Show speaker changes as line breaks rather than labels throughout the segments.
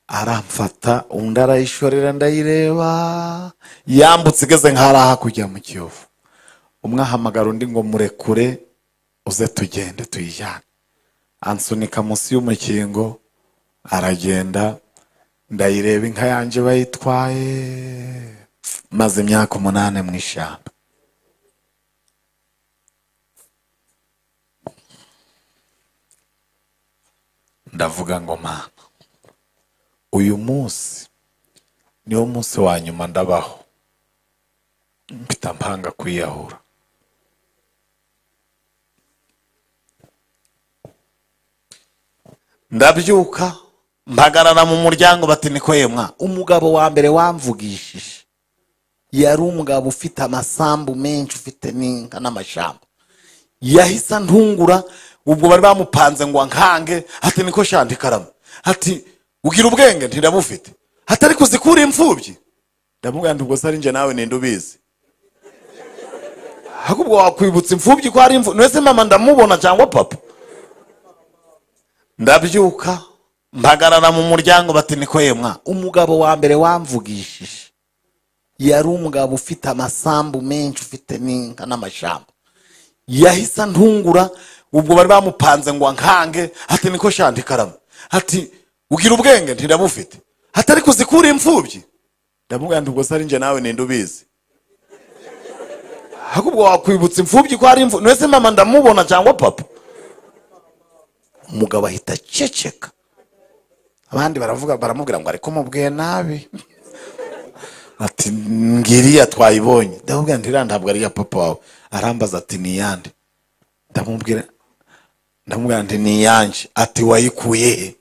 Aramfata undi arayishorera ndayireba, yambutse igeze nk'ahari hakurya mu Kiyovu. Umwe ahamagara undi ngo murekure uze tugende tuyijyane. Ansunika munsi y'umukingo aragenda, ndayireba inka yanjye bayitwaye. Maze imyaka 8 mu ishyamba. Ndavuga ngo Mana, uyu munsi niwo munsi wa nyuma ndabaho, mpita mpanga kwiyahura. Ndabyuka mpagarara mu muryango, bati niko yemwa. Umugabo wa mbere wamvugishije yari umugabo ufite amasambu menshi, ufite n'inka n'amashamba. Yahise antungura, ubwo bari bamupanze ngo ankange, ati niko shandi karama, ati ugira ubwenge ntirabufite, atari kuzikura imfubyi. Ndamubwira nti ubwo se ari nje nawe ninde ubizi? Ahubwo wakwibutsa imfubyi ko ari imfubyi, nese mama ndamubona cyangwa papa? Ndabyuka mpagarara mu muryango, bati niko yemwa. Umugabo wa mbere wamvugishije yari umugabo ufite amasambu menshi, ufite n'inka n'amashamba. Yahise antungura, ubwo bari bamupanze ngo ankange, ati niko shandi karama, ati ugira ubwenge ntirabufite, atari kuzikura imfubyi. Ndamubwira nti ubwo se ari nje nawe ninde ubizi? Ahubwo wakwibutsa imfubyi ko ari imfubyi, nese mama ndamubona cyangwa papa? Umugabo ahita aceceka. Abandi baravuga, baramubwira ngo ariko mubwiye nabi, ati ngiriya twayibonye. Ndamubwira nti ntabwo ari iya papa wawe. Arambaza ati ni iyande? Ndamubwira nti ni iyanje. Ati wayikuye he?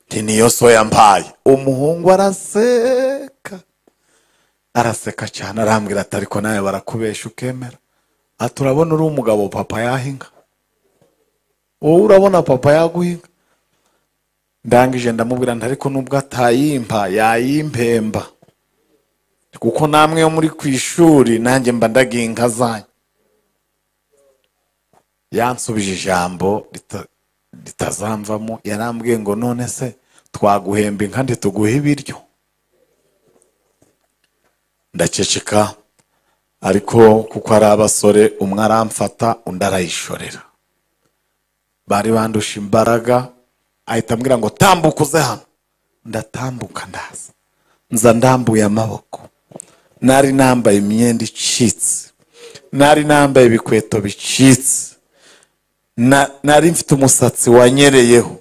Nti niyo so yampaye. Umuhungu araseka, araseka cyane, arambwira ati ariko nawe barakubesha ukemera. Ati urabona uri umugabo papa yahinga, wowe urabona papa yaguhinga. Ndangije ndamubwira nti ariko nubwo atayimpa yayimpemba, kuko namwe yo muri ku ishuri nanjye mba ndagiye inka zanyu. Yansubije ijambo ritazamvamo, yarambwiye ngo none se twaguhemba inka ntituguhe ibiryo? Ndaceceka, ariko kuko ari abasore, umwe aramfata undi arayishorera. Bari bandusha imbaraga, ahita ambwira ngo tambuka uze hano. Ndatambuka ndaza, nza ndambuye amaboko. Nari nambaye imyenda icitse, nari nambaye ibikweto bicitse, nari mfite umusatsi wanyereyeho.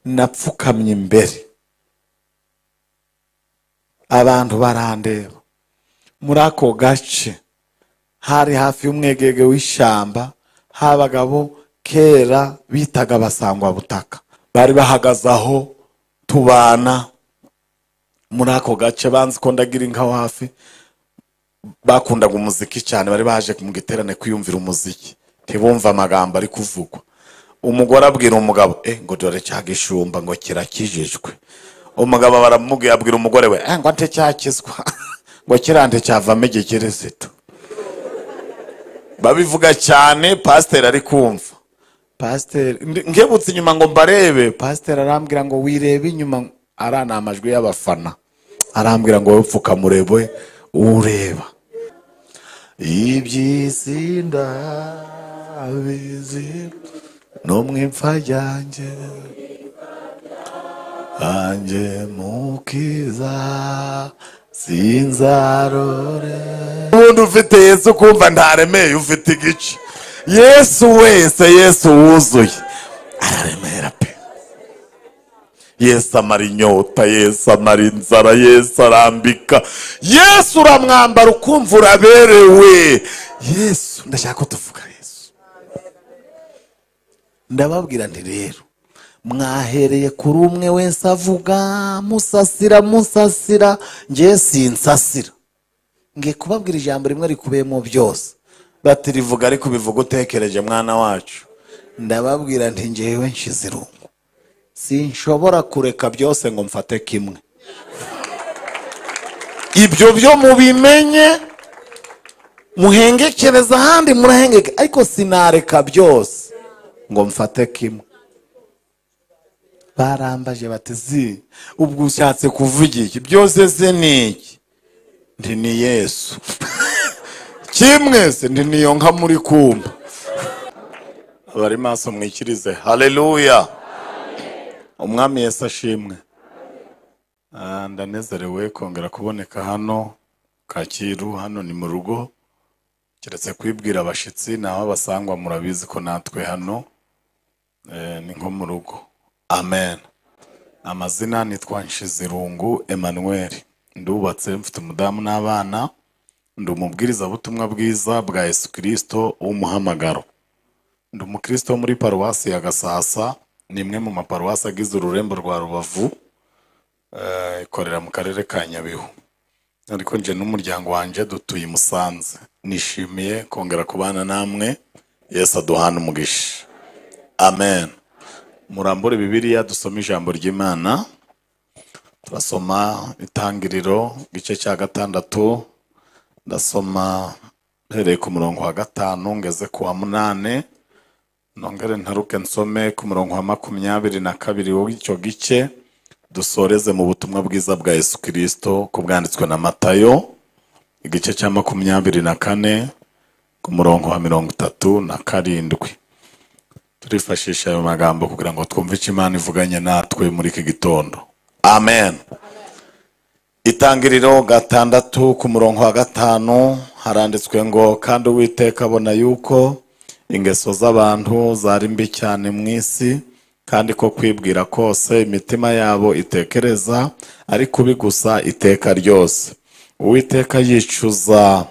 Napfukamye imbere, abantu barandeba. Muri ako gace hari hafi y'umwegege w'ishyamba, habagabo kera bitaga abasangwa butaka, bari bahagaze aho tubana muri ako gace. Banzi ko ndagira inka hafi, bakundaga umuziki cyane, bari baje mu giterane kwiyumvira umuziki, ntibumva amagambo ari kuvugwa. Umugore abwira umugabo, ngo dore cya gishumba ngo kirakijijwe. Umugabo baramubwira, abwira umugore we, ngo nte cyakizwa, ngo kirante cyavamo igikirisitu. Babivuga cyane, pasiteri ari kumva. Pasiteri nkebutse inyuma ngo mbarebe, pasiteri arambwira ngo wirebe inyuma, arana amajwi y'abafana, arambwira ngo wepfuka murebe ureba. Iby'isi ndabizi no mu ipfa ryanjye, anjye mukiza sinzarore. Ubundi ufite Yesu kumva ntaremeye, ufite igice. Yesu wese, Yesu wuzuye araremera pe. Yesu amara inyota, Yesu amara inzara, Yesu arambika, Yesu uramwambara ukumva uraberewe. Yesu, ndashaka ko tuvuga Yesu. Ndababwira nti rero mwahereye kuri umwe wese avuga musasira musasira, nge sinsasira. Nge kubabwira ijambo rimwe rikubiyemo byose. Bati rivuga ariko bivuga utekereje mwana wacu. Ndababwira nti ngewe nshize irungu, sinshobora kureka byose ngo mfate kimwe. Ibyo byo mubimenye, muhengekereza ahandi murahengeke, ariko sinareka byose ngo mfate kimwe. Barambaje bati zi ubwo ushatse kuvuga iki? Byose se ni iki? Nti ni Yesu. Kimwe se nti niyo nka muri kumba. Abari maso mwikirize haleluya. Umwami Yesu ashimwe. Ndanezerewe kongera kuboneka hano Kacyiru, hano ni mu rugo. Keretse kwibwira abashitsi naho abasangwa murabizi ko natwe hano ni nko mu rugo. Amen. Amazina nitwa Nshizirungu Emmanuel. Ndubatse, mfite umudamu n'abana. Ndi umubwiriza butumwa bwiza bwa Yesu Kristo w'umuhamagaro. Ndi umukristo muri paruwasi ya Gasasa, ni imwe mu maparuwasi agize ururembo rwa Rubavu, ikorera mu karere ka Nyabihu. Ariko nje n'umuryango wanje dutuye i Musanze. Nishimiye kongera kubana namwe. Yesu aduhana umugisha. Amen. Murambure Bibiliya dusome ijambo ry'Imana. Turasoma Itangiriro igice cya 6, ndasoma mpereye ku murongo wa 5 ngeze ku wa 8, nongere ntaruke nsome ku murongo wa 22 w'icyo gice, dusoreze mu butumwa bwiza bwa Yesu Kristo ku bwanditswe na Matayo igice cya 24 ku murongo wa 37. Turifashisha ayo magambo kugira ngo twumve icyo Imana ivuganye natwe muri iki gitondo. Amen. Itangiriro 6 ku murongo wa 5 haranditswe ngo kandi Uwiteka abona yuko ingeso z'abantu zari mbi cyane mu isi, kandi ko kwibwira kose imitima yabo itekereza ari kubi gusa iteka ryose. Uwiteka yicuza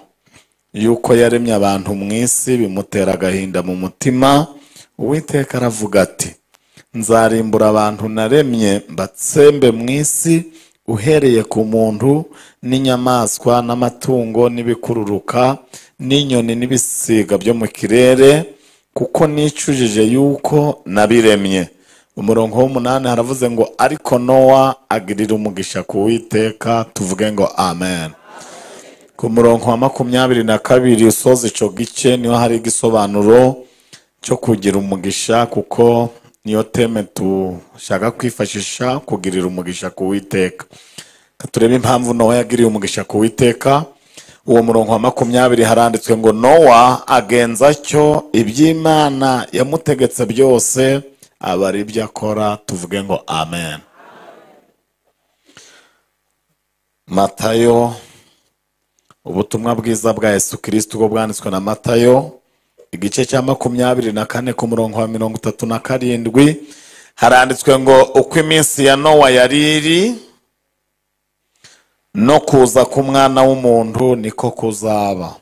yuko yaremye abantu mu isi, bimutera agahinda mu mutima. Uwiteka aravuga ati nzarimbura abantu naremye mbatsembe mu isi, uhereye ku muntu n'inyamaswa n'amatungo n'ibikururuka n'inyoni n'ibisiga byo mu kirere, kuko nicujije yuko nabiremye. Umurongo w'umunani haravuze ngo ariko Nowa agirira umugisha ku Uwiteka. Tuvuge ngo amen. Ku murongo wa 22 usoza ico gice niho hari igisobanuro cyo kugira umugisha, kuko niyo teme tushaka kwifashisha kugirira umugisha ku Uwiteka. Turebe impamvu Nowa yagiriye umugisha ku Uwiteka. Uwo murongo wa 20 haranditswe ngo Nowa agenza cyo iby'Imana yamutegetse byose aba ari ibyo akora. Tuvuge ngo amen. Matayo, ubutumwa bwiza bwa Yesu Kristo ubwo bwanditswe na Matayo igice cya 24 ku murongo wa 37 haranditswe ngo uko iminsi ya Nowa yari iri no kuza k'umwana w'umuntu niko kuzaba.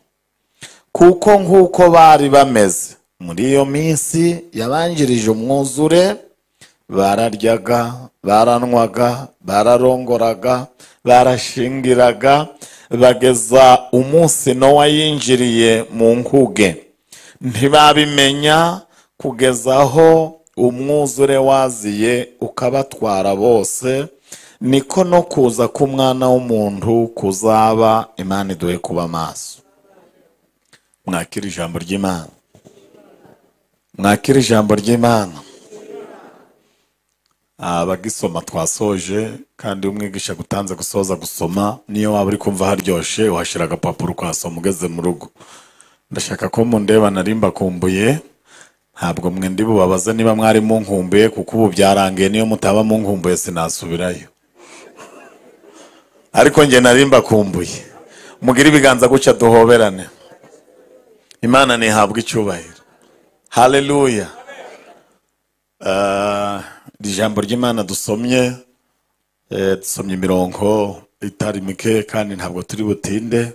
Kuko nk'uko bari bameze muri iyo minsi yabanjirije umwuzure, bararyaga, baranywaga, bararongoraga, barashingiraga, bageza umunsi Nowa yinjiriye mu nkuge, ntibabimenya kugeza aho umwuzure waziye ukabatwara bose, niko no kuza k'umwana w'umuntu kuzaba. Imana iduhe kuba maso. Mwakira ijambo ry'Imana. Mwakira ijambo ry'Imana. Abagisoma twasoje, kandi umwigisha gutanze gusoza gusoma, niyo waba uri kumva haryoshe uhashira agapapuro ukasoma ugeze mu rugo. Ndashaka ko mundeba narimba kumbuye. Ntabwo mwe ndi bubabaze niba mwari munkumbuye, kuko ubu byarangiye, niyo mutaba munkumbuye sinasubirayo. Ariko nge narimba kumbuye. Mugire ibiganza guca duhoberane. Imana nihabwe icyubahiro. Haleluya. Ijambo ry'Imana dusomye, dusomye imirongo itari mike kandi ntabwo turi butinde.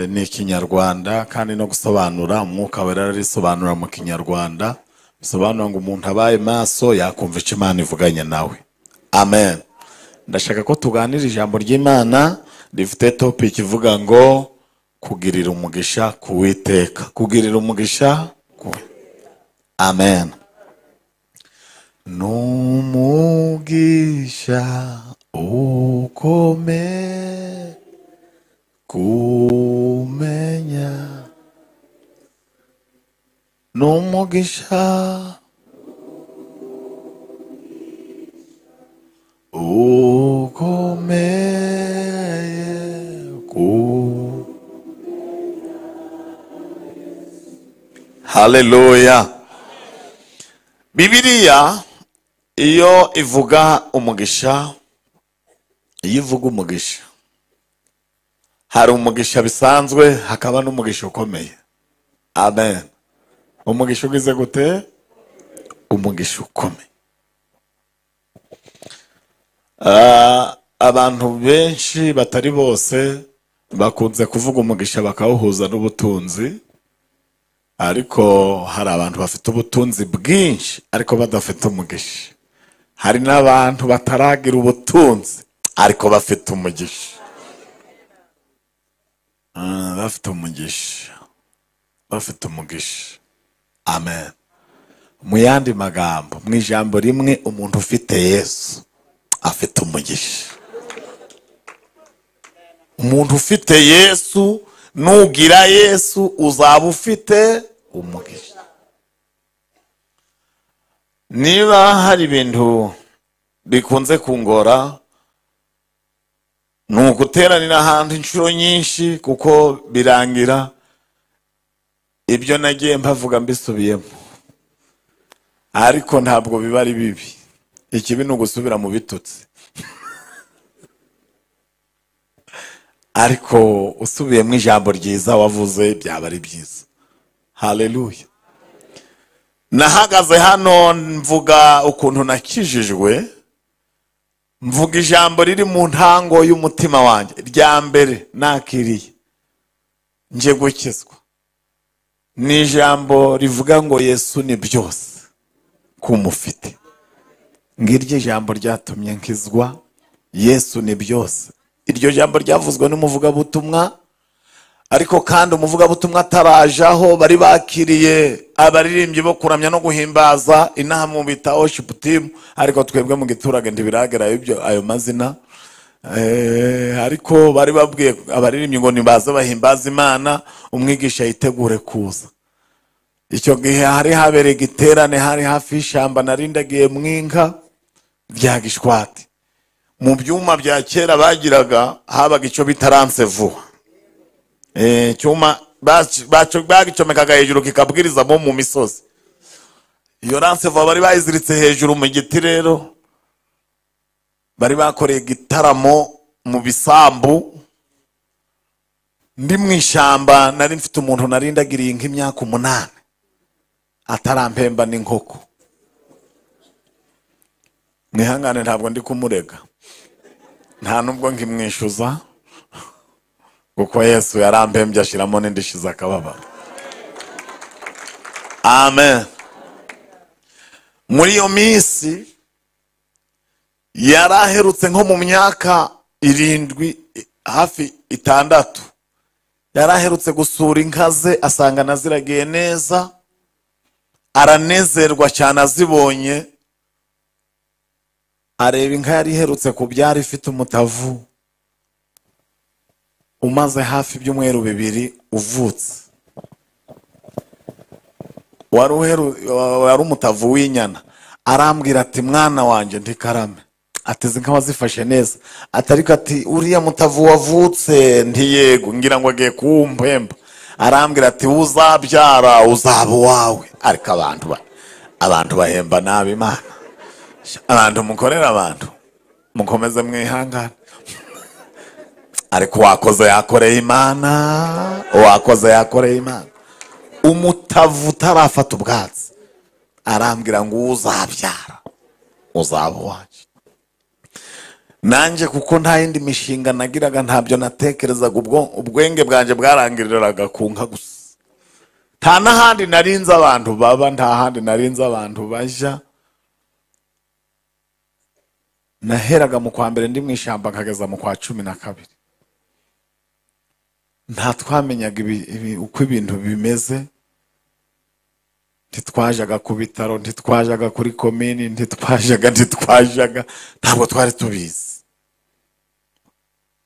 Ni Ikinyarwanda kandi no gusobanura umwuka wera arisobanura mu Kinyarwanda, bisobanura ngo umuntu abaye maso yakumva icyo Imana ivuganye nawe. Amen. Ndashaka ko tuganira ijambo ry'Imana rifite topic ivuga ngo kugirira umugisha ku Uwiteka. Kugirira umugisha ku. Amen. Numugisha ukome kumenya, numugisha Ukomeye ku. Haleluya. Bibiliya iyo ivuga umugisha, iyo ivuga umugisha, hari umugisha bisanzwe, hakaba n'umugisha ukomeye. Amen. Umugisha ugize gute? Umugisha ukomeye. Abantu benshi batari bose bakunze kuvuga umugisha bakawuhuza n'ubutunzi, ariko hari abantu bafite ubutunzi bwinshi ariko badafite umugisha. Hari n'abantu bataragira ubutunzi ariko bafite umugisha. Bafite umugisha, bafite umugisha. Amen. Mu yandi magambo, mu ijambo rimwe, umuntu ufite Yesu afite umugisha. Umuntu ufite Yesu, nugira Yesu uzaba ufite umugisha. Niba hari ibintu bikunze kungora, ni uguteranira ahantu inshuro nyinshi, kuko birangira ibyo nagiye mpavuga mbisubiyemo, ariko ntabwo biba ari bibi. Ikibi ni ugusubira mu bitutsi, ariko usubiyemo ijambo ryiza wavuze byaba ari byiza. Haleluya. Nahagaze hano mvuga ukuntu nakijijwe, mvuga ijambo riri mu ntango y'umutima wanjye rya mbere nakiriye nje gukizwa. Ni ijambo rivuga ngo Yesu ni byose kumufite. Ngiryo ijambo ryatumye nkizwa, Yesu ni byose. Iryo jambo ryavuzwe n'umuvugabutumwa, ariko kandi umuvugabutumwa atarajaho bari bakiriye abaririmbyi bo kuramya no guhimbaza inaha mu bita worship team, ariko twebwe mu giturage ntibiragera ibyo ayo mazina. Ariko bari babwiye abaririmbyi ngo nibaze bahimbaza Imana, umwigisha yitegure kuza. Icyo gihe hari habereye igiterane, hari hafi y'ishyamba narindagiye mwinka bya Gishwati. Mu byuma bya kera bagiraga habaga icyo bita ransevu. Cyuma bagicomekaga hejuru kikabwiriza bo mu misozi. Iyo ransevu bari bayiziritse hejuru mu giti, rero bari bakoreye igitaramo mu bisambu. Ndi mu ishyamba nari mfite umuntu narindagiriye nk'imyaka 8 atarampemba n'inkoko. Mwihangane ntabwo ndi kumurega, nta nubwo nkimwishyuza, kuko Yesu yarampembye ashiramo n'indishyi akababaro. Amen. Muri iyo minsi yaraherutse nko mu myaka 7 hafi 6, yaraherutse gusura inka ze asanga naziragiye neza, aranezerwa cyane azibonye. Areba inka yari iherutse kubyara ifite umutavu umaze hafi ibyumweru 2 uvutse, wari umutavu w'inyana. Arambwira ati mwana wanjye ntikarame, ateze inka wazifashe neza, atariko ati uriya mutavu wavutse ntiyego, ngira ngo agiye kuwumpemba. Arambwira ati uzabyara uzaba uwawe. Ariko abantu bahemba nabi Imana. Abantu mukorera abantu mukomeze mwihangane, ariko wakoze yakoreye Imana, wakoze yakoreye Imana. Umutavu utarafata ubwatsi, arambwira ngo uzabyara uzaba uwacu. Nanjye kuko nta yindi mishinga nagiraga, ntabyo natekerezaga, ubwo ubwenge bwanjye bwarangiriraga ku nka gusa. Nta n'ahandi narinze abantu baba, nta handi narinze abantu baja. Naheraga mu kwa mbere ndi mu ishyamba nkageza mu kwa 12. Nta twamenyaga uko ibintu bimeze, ntitwajaga ku bitaro, ntitwajaga kuri komini, ntitwajaga, ntabwo twari tubizi.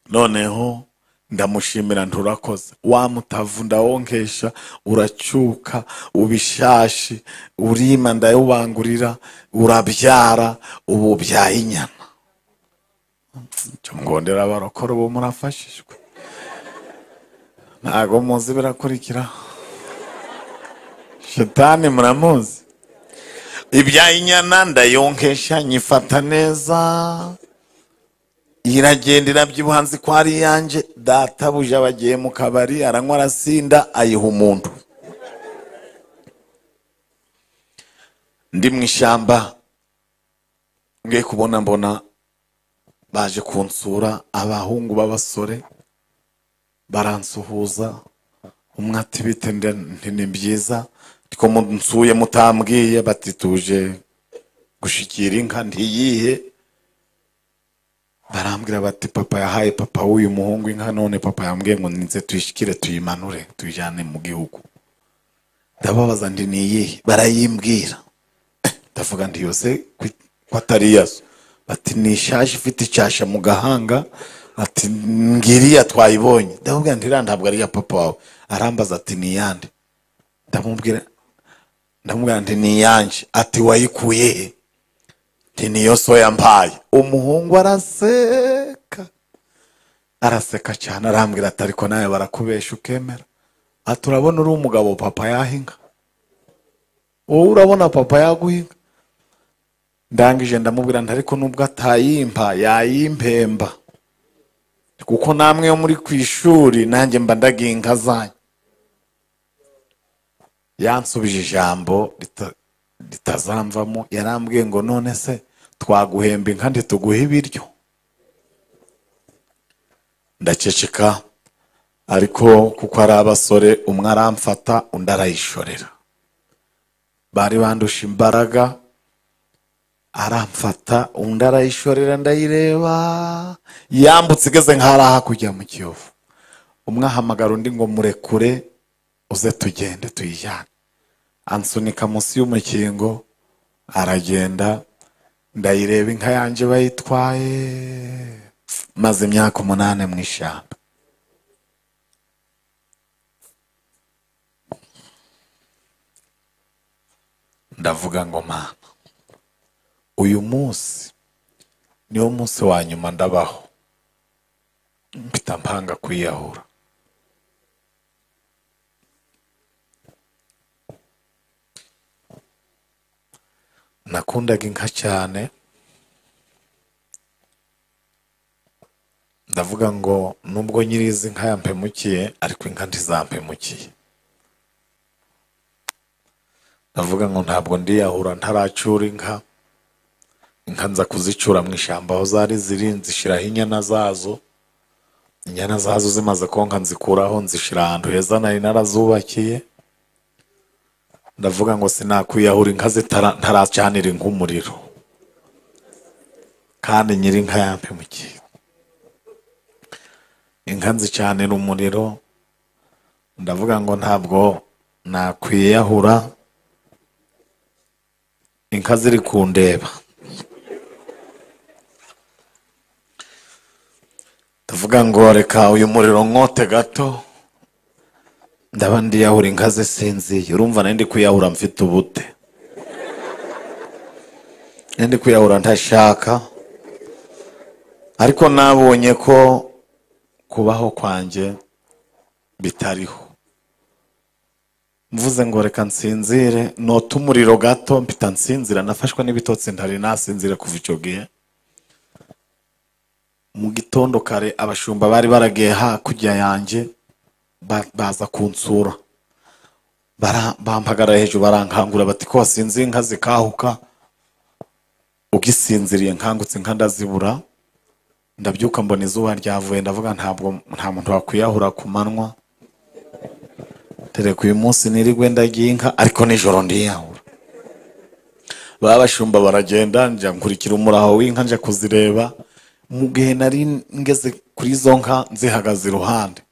Noneho ndamushimira nturakoze, wa mutavu ndawonkesha, uracyuka ubishashi, urima ndayubangurira, urabyara, ubu byaye inyana. Cyo ngondera abarokore ubu murafashijwe, ntago muzi birakurikira. Shetani muramuzi. Ibyaye inyana ndayonkesha nyifata neza, iragenda irabyibuha nzi ko ari iyanjye. Databuja bagiye mu kabari aranywa arasinda ayiha umuntu. Ndi mu ishyamba ngiye kubona mbona baje kunsura abahungu b'abasore baransuhuza. Umwe ati bite, nti ni byiza, ko munsuye mutambwiye? Bati tuje gushikira inka. Ntiyihe? Barambwira bati papa yahaye papa w'uyu muhungu inka, none papa yambwiye ngo ninze tuyishikire tuyimanure tuyijyane mu gihugu. Ndababaza nti niyihe? Barayimbwira. Ndavuga nti yose ko atari iyazo. Bati ni ishaje ifite icyasha mu gahanga. Ati ngiriya twayibonye. Ndamubwira nti iriya ntabwo ari iya papa wawe. Arambaza ati ni iyande? Ndamubwira nti ni iyanjye. Ati wayikuye he? Nti niyo so yampaye. Umuhungu araseka, araseka cyane, arambwira ati ariko nawe barakubesha ukemera. Ati urabona uri umugabo papa yahinga, wowe urabona papa yaguhinga. Ndangije ndamubwira nti ariko nubwo atayimpa yayimpemba, kuko namwe yo muri ku ishuri nanjye mba ndagiye inka zanyu. Yansubije ijambo ritazamvamo, yarambwiye ngo none se twaguhemba inka ntituguhe ibiryo? Ndaceceka, ariko kuko ari abasore umwe aramfata undi arayishorera. Bari bandusha imbaraga, aramfata undi arayishorera, ndayireba yambutse igeze nk'ahari hakurya mu Kiyovu. Umwe ahamagara undi ngo murekure uze tugende tuyijyane. Ansunika munsi y'umukingo aragenda, ndayireba inka yanjye bayitwaye. Maze imyaka 8 mu ishyamba. Ndavuga ngo Mana, uyu munsi niwo munsi wa nyuma ndabaho, mpita mpanga kwiyahura. Nakundaga inka cyane, ndavuga ngo nubwo nyirizi inka yampemukiye ariko inka ntizampemukiye. Ndavuga ngo ntabwo ndiyahura ntaracura inka. Inka nza kuzicura mu ishyamba aho zari ziri, nzishiraho inyana zazo. Inyana zazo zimaze konka nzikuraho nzishira ahantu heza nari narazubakiye. Ndavuga ngo sinakwiyahura inka ntaracanira inka umuriro, kandi nyiri inka yampemukiye. Inka nzicanira umuriro, ndavuga ngo ntabwo nakwiyahura inka ziri kundeba. Ndavuga ngo reka uyu muriro nkote gato, ndaba ndiyahura inka zisinziye. Urumva nari ndi kwiyahura mfite ubute, nari ndi kwiyahura ntashaka, ariko nabonye ko kubaho kwanjye bitariho. Mvuze ngo reka nsinzire nota umuriro gato, mpita nsinzira. Nafashwe n'ibitotsi ntari nasinzire kuva icyo gihe. Mu gitondo kare abashumba bari baragiye hakurya yanjye baza kunsura, bampagara hejuru barankangura bati ko wasinziye inka zikahuka ugisinziriye. Nkangutse inka ndazibura, ndabyuka mbona izuba ryavuye, ndavuga ntabwo nta muntu wakwiyahura ku manywa, tereka uyu munsi nirigwe ndagiye inka ariko nijoro ndiyahura. Babashumba baragenda, njya nkurikira umuraho w'inka nja kuzireba. Mu gihe nari ngeze kuri izo nka nzihagaze iruhande,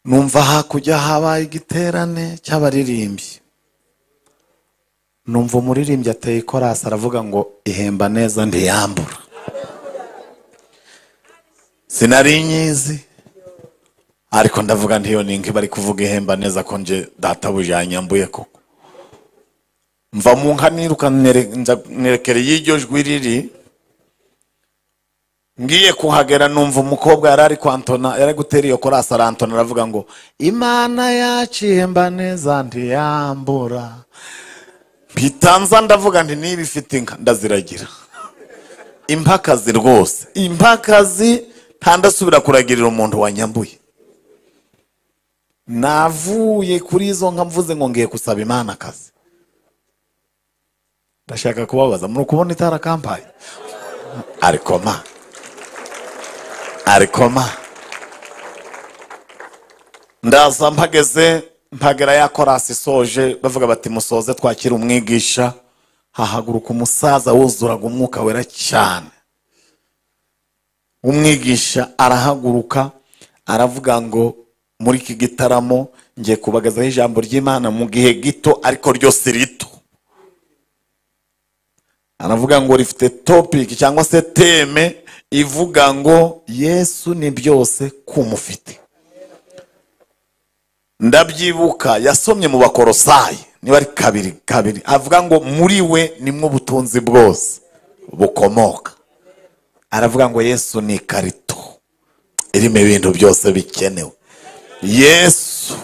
numva hakurya habaye igiterane cy'abaririmbyi. Numva umuririmbyi ateye ikorasi aravuga ngo ihemba neza ntiyambura. Sinari nyizi, ariko ndavuga ntiyo ninka bari kuvuga ihemba neza ko nje databuja yanyambuye koko. Mva mu nka niruka nerekere y'iryo jwi riri, Ngiye kuhagera numva umukobwa yari ari kwantona, yari gutera iyo korasi arantona, aravuga ngo Imana yacihemba neza ntiyambura. Mpitanza ndavuga nti niba ifite inka ndaziragira. Impakazi rwose, impakazi ntandasubira kuragirira umuntu wanyambuye. Navuye kuri izo nka mvuze ngo ngiye gusaba Imana akazi. Ndashaka kubabaza, muri kubona itara kampaye? Arikoma. Arikoma. Ndaza mpageze, mpagera ya korasi isoje, bavuga bati musoze twakira umwigisha. Hahaguruka umusaza wuzuraga umwuka wera cyane. Umwigisha arahaguruka aravuga ngo muri iki gitaramo ngiye kubagazaho ijambo ry'Imana mu gihe gito ariko ryose rito. Aravuga ngo rifite topic cyangwa se teme ivuga ngo Yesu ni byose kumufite. Ndabyibuka yasomye mu Bakorosayi niba ari 2:2 avuga ngo muri we nimwo ubutunzi bwose bukomoka. Aravuga ngo Yesu ni ikarito irimo ibintu byose bikenewe. Yesu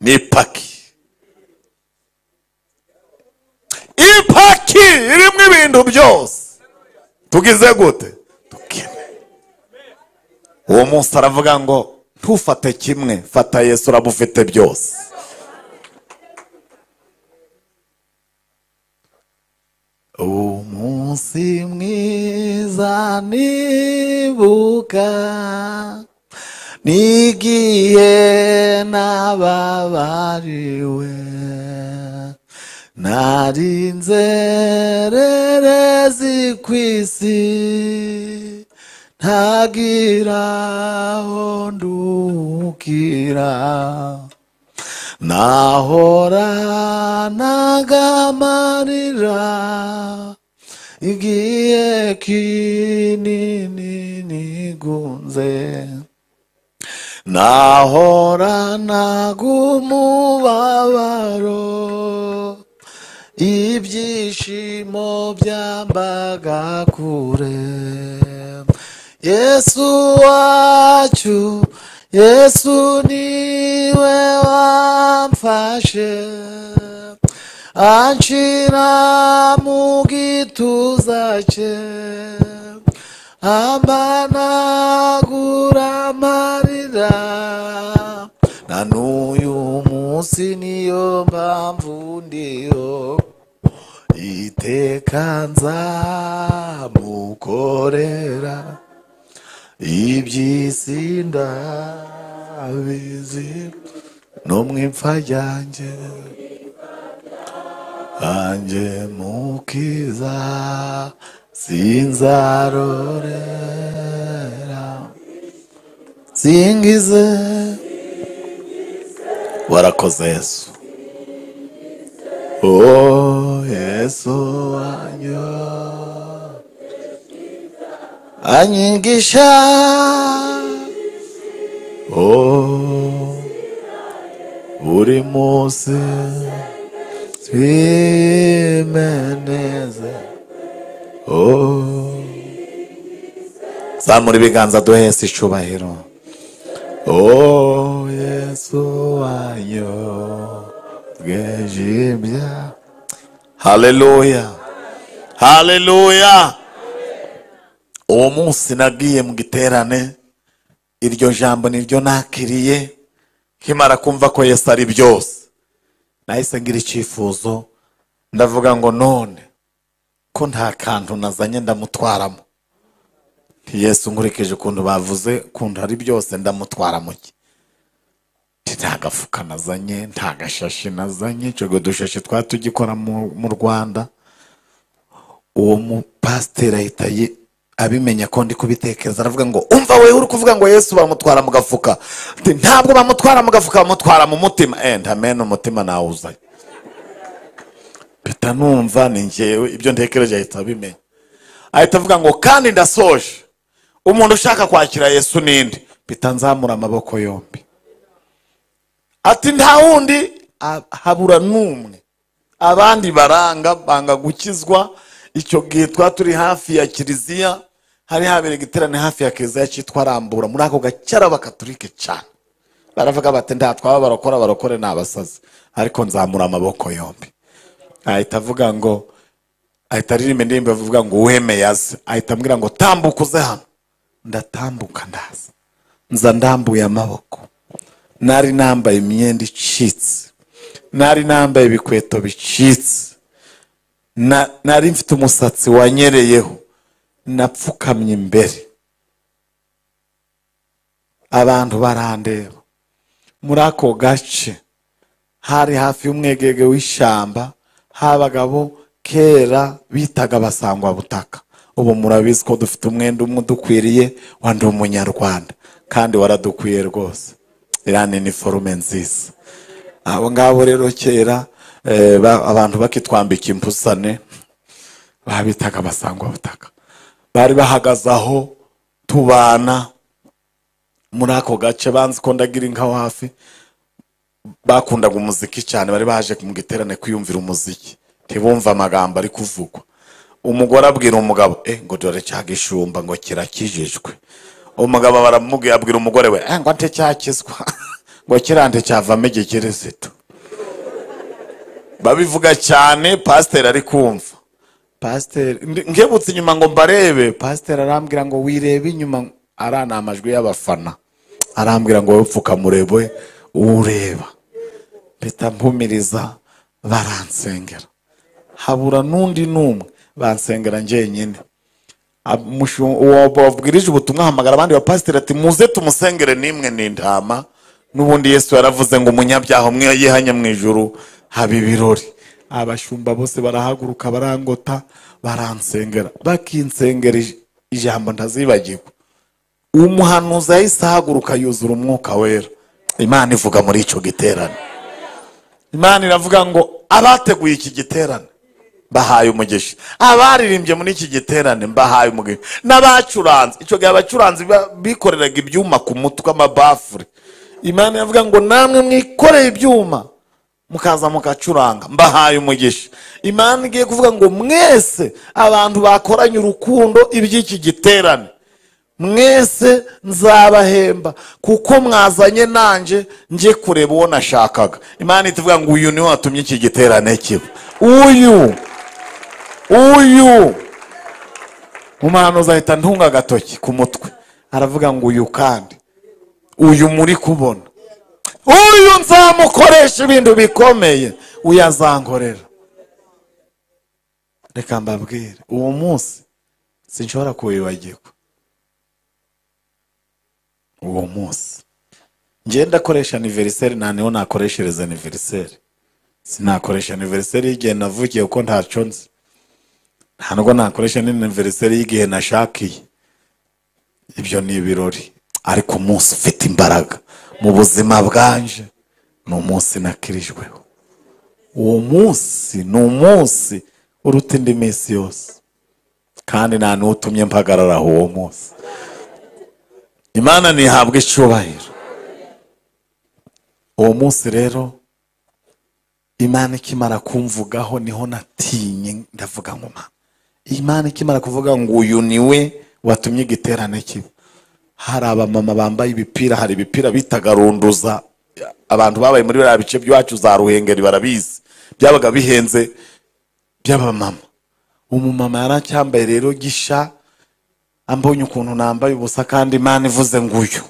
ni ipaki, ipaki irimo ibintu byose tugize gute tukene. Uwo munsi aravuga ngo ntufate kimwe, fata Yesu urabufite byose. Umunsi mwiza nibuka nigiye nababariwe, nari nzererezi kw'isi ntagira aho ndukira, nahoranaga amarira igihe kinini nigunze, nahoranaga umubabaro ibyishimo byambaga kure. Yesu wacu, Yesu niwe wamfashe, anshira mu gituza cye, ampanagura amarira, na n'uyu munsi niyo mpamvu ndiho, iteka nzamukorera iby'isi ndabizi, no mu ipfa ryanjye anjye mukiza sinzarorera. Singize warakoze Yesu, oh Yesu wanyu anyigisha, oh buri munsi twimeneze, oh zamura ibiganza duhe Yesu icyubahiro. Oh Yesu wanyu bwejibya. Haleluya, haleluya. Uwo munsi nagiye mu giterane, iryo jambo niryo nakiriye. Nkimara kumva ko Yesu ari byose, nahise ngira icyifuzo, ndavuga ngo none ko nta kantu nazanye ndamutwaramo. Yesu nkurikije ukuntu bavuze ukuntu ari byose ndamutwara muke. Nta gafuka nazanye, nta gashashi nazanye, icyo dushashi twa tugikora mu Rwanda. Uwo mupasiteri ahita abimenya ko ndi kubitekereza, aravuga ngo umva wewe uri kuvuga ngo Yesu bamutwara mu gafuka. Ntabwo bamutwara mu gafuka, bamutwara mu mutima. Ntamena umutima nawuzanye. Mpita numva ni njyewe ibyo ntekereje, ahita abimenya. Ahita avuga ngo kandi ndasoje, umuntu ushaka kwakira Yesu ninde? Mpita nzamura amaboko yombi. Ati nta wundi, habura n'umwe. Abandi baranga banga gukizwa. Icyo gihe twa turi hafi ya kiliziya, hari habereye igiterane hafi ya kiliziya cyitwa Rambura, muri ako gace abakaturike cyane. Baravuga bati nta twaba barokora, barokore ni abasazi, ariko nzamura amaboko yombi. Ahita avuga ngo, ahita aririmba indirimbo avuga ngo uwemeye aze. Ahita ambwira ngo tambuka uze hano. Ndatambuka ndaza, nza ndambuye amaboko. Nari nambaye imyenda icitse, nari nambaye ibikweto bicitse, nari mfite umusatsi wanyereyeho. Napfukamye imbere, abantu barandeba. Muri ako gace hari hafi y'umwegege w'ishyamba, habagabo kera bitaga abasangwa butaka. Ubu murabizi ko dufite umwenda umwe udukwiriye wa Ndi Umunyarwanda, kandi waradukwiye rwose. Iriya ni iniforume nziza. Abo ngabo rero kera abantu bakitwambika impusane babitaga abasangwa butaka. Bari bahagaze aho tubana muri ako gace, banzi ko ndagira inka hafi. Bakundaga umuziki cyane, bari baje mu giterane kwiyumvira umuziki, ntibumva amagambo ari kuvugwa. Umugore abwira umugabo, ngo dore cya gishumba ngo kirakijijwe. Umugabo baramubwira, abwira umugore we, ngo nte cyakizwa, ngo kirante cyavamo igikirisitu. Babivuga cyane, pasiteri ari kumva. Pasiteri nkebutse inyuma ngo mbarebe, pasiteri arambwira ngo wirebe inyuma, arana amajwi y'abafana. Arambwira ngo wowe pfukamurebe ureba. Mpita mpumiriza, baransengera. Habura n'undi n'umwe, bansengera njyenyine. Uwo babwirije ubutumwa ahamagara abandi bapasiteri ati muze tumusengere, nimwe ni intama. N'ubundi Yesu yaravuze ngo umunyabyaha umwe yihanye mu ijuru haba ibirori. Abashumba bose barahaguruka, barangota, baransengera. Bakinsengera ijambo ntazibagirwa. Umuhanuzi yahise ahaguruka yuzura umwuka wera. Imana ivuga muri icyo giterane. Imana iravuga ngo abateguye iki giterane bahaye umugisha, abaririmbye muri iki giterane mbahaye umugisha, n'abacuranze. Icyo gihe abacuranzi bikoreraga ibyuma ku mutwe, amabafure. Imana iravuga ngo namwe mwikoreye ibyuma mukaza mukacuranga, mbahaye umugisha. Imana igiye kuvuga ngo mwese abantu bakoranye urukundo iby'iki giterane, mwese nzabahemba kuko mwazanye nanje nje kureba uwo nashakaga. Imana itivuga ngo uyu niwe watumye iki giterane kiba. Uyu umuhanuzi ahita ntunga agatoki ku mutwe, aravuga ngo uyu kandi uyu muri kubona, uyu nzamukoresha ibintu bikomeye, uyu azankorera. Reka mbabwire, uwo munsi sinshobora kuwibagirwa. Uwo munsi njye ndakoresha anniversaire, nta niho nakoreshereza anniversaire. Sinakoresha anniversaire y'igihe navukiye kuko ntacyo nzi. Nta nubwo nakoresha n'anniversaire y'igihe nashakiye. Ibyo ni ibirori. Ariko umunsi ufite imbaraga mu buzima bwanje ni umunsi nakirijweho. Uwo munsi ni umunsi uruta indi minsi yose, kandi nta n'utumye mpagarara uwo munsi. Imana ntihabwe icyubahiro. Uwo munsi rero Imana ikimara kumvugaho niho natinye, ndavuga ngo ma Imana ikimara kuvuga ngo uyu niwe watumye igiterane kiba. Hari abamama bambaye ibipira, hari ibipira bitaga runduza. Abantu babaye muri biriya bice by'iwacu za Ruhengeri barabizi, byabaga bihenze by'abamama. Umumama yaracyambaye rero gisha, ambonye ukuntu nambaye ubusa kandi Imana ivuze ngo uyu,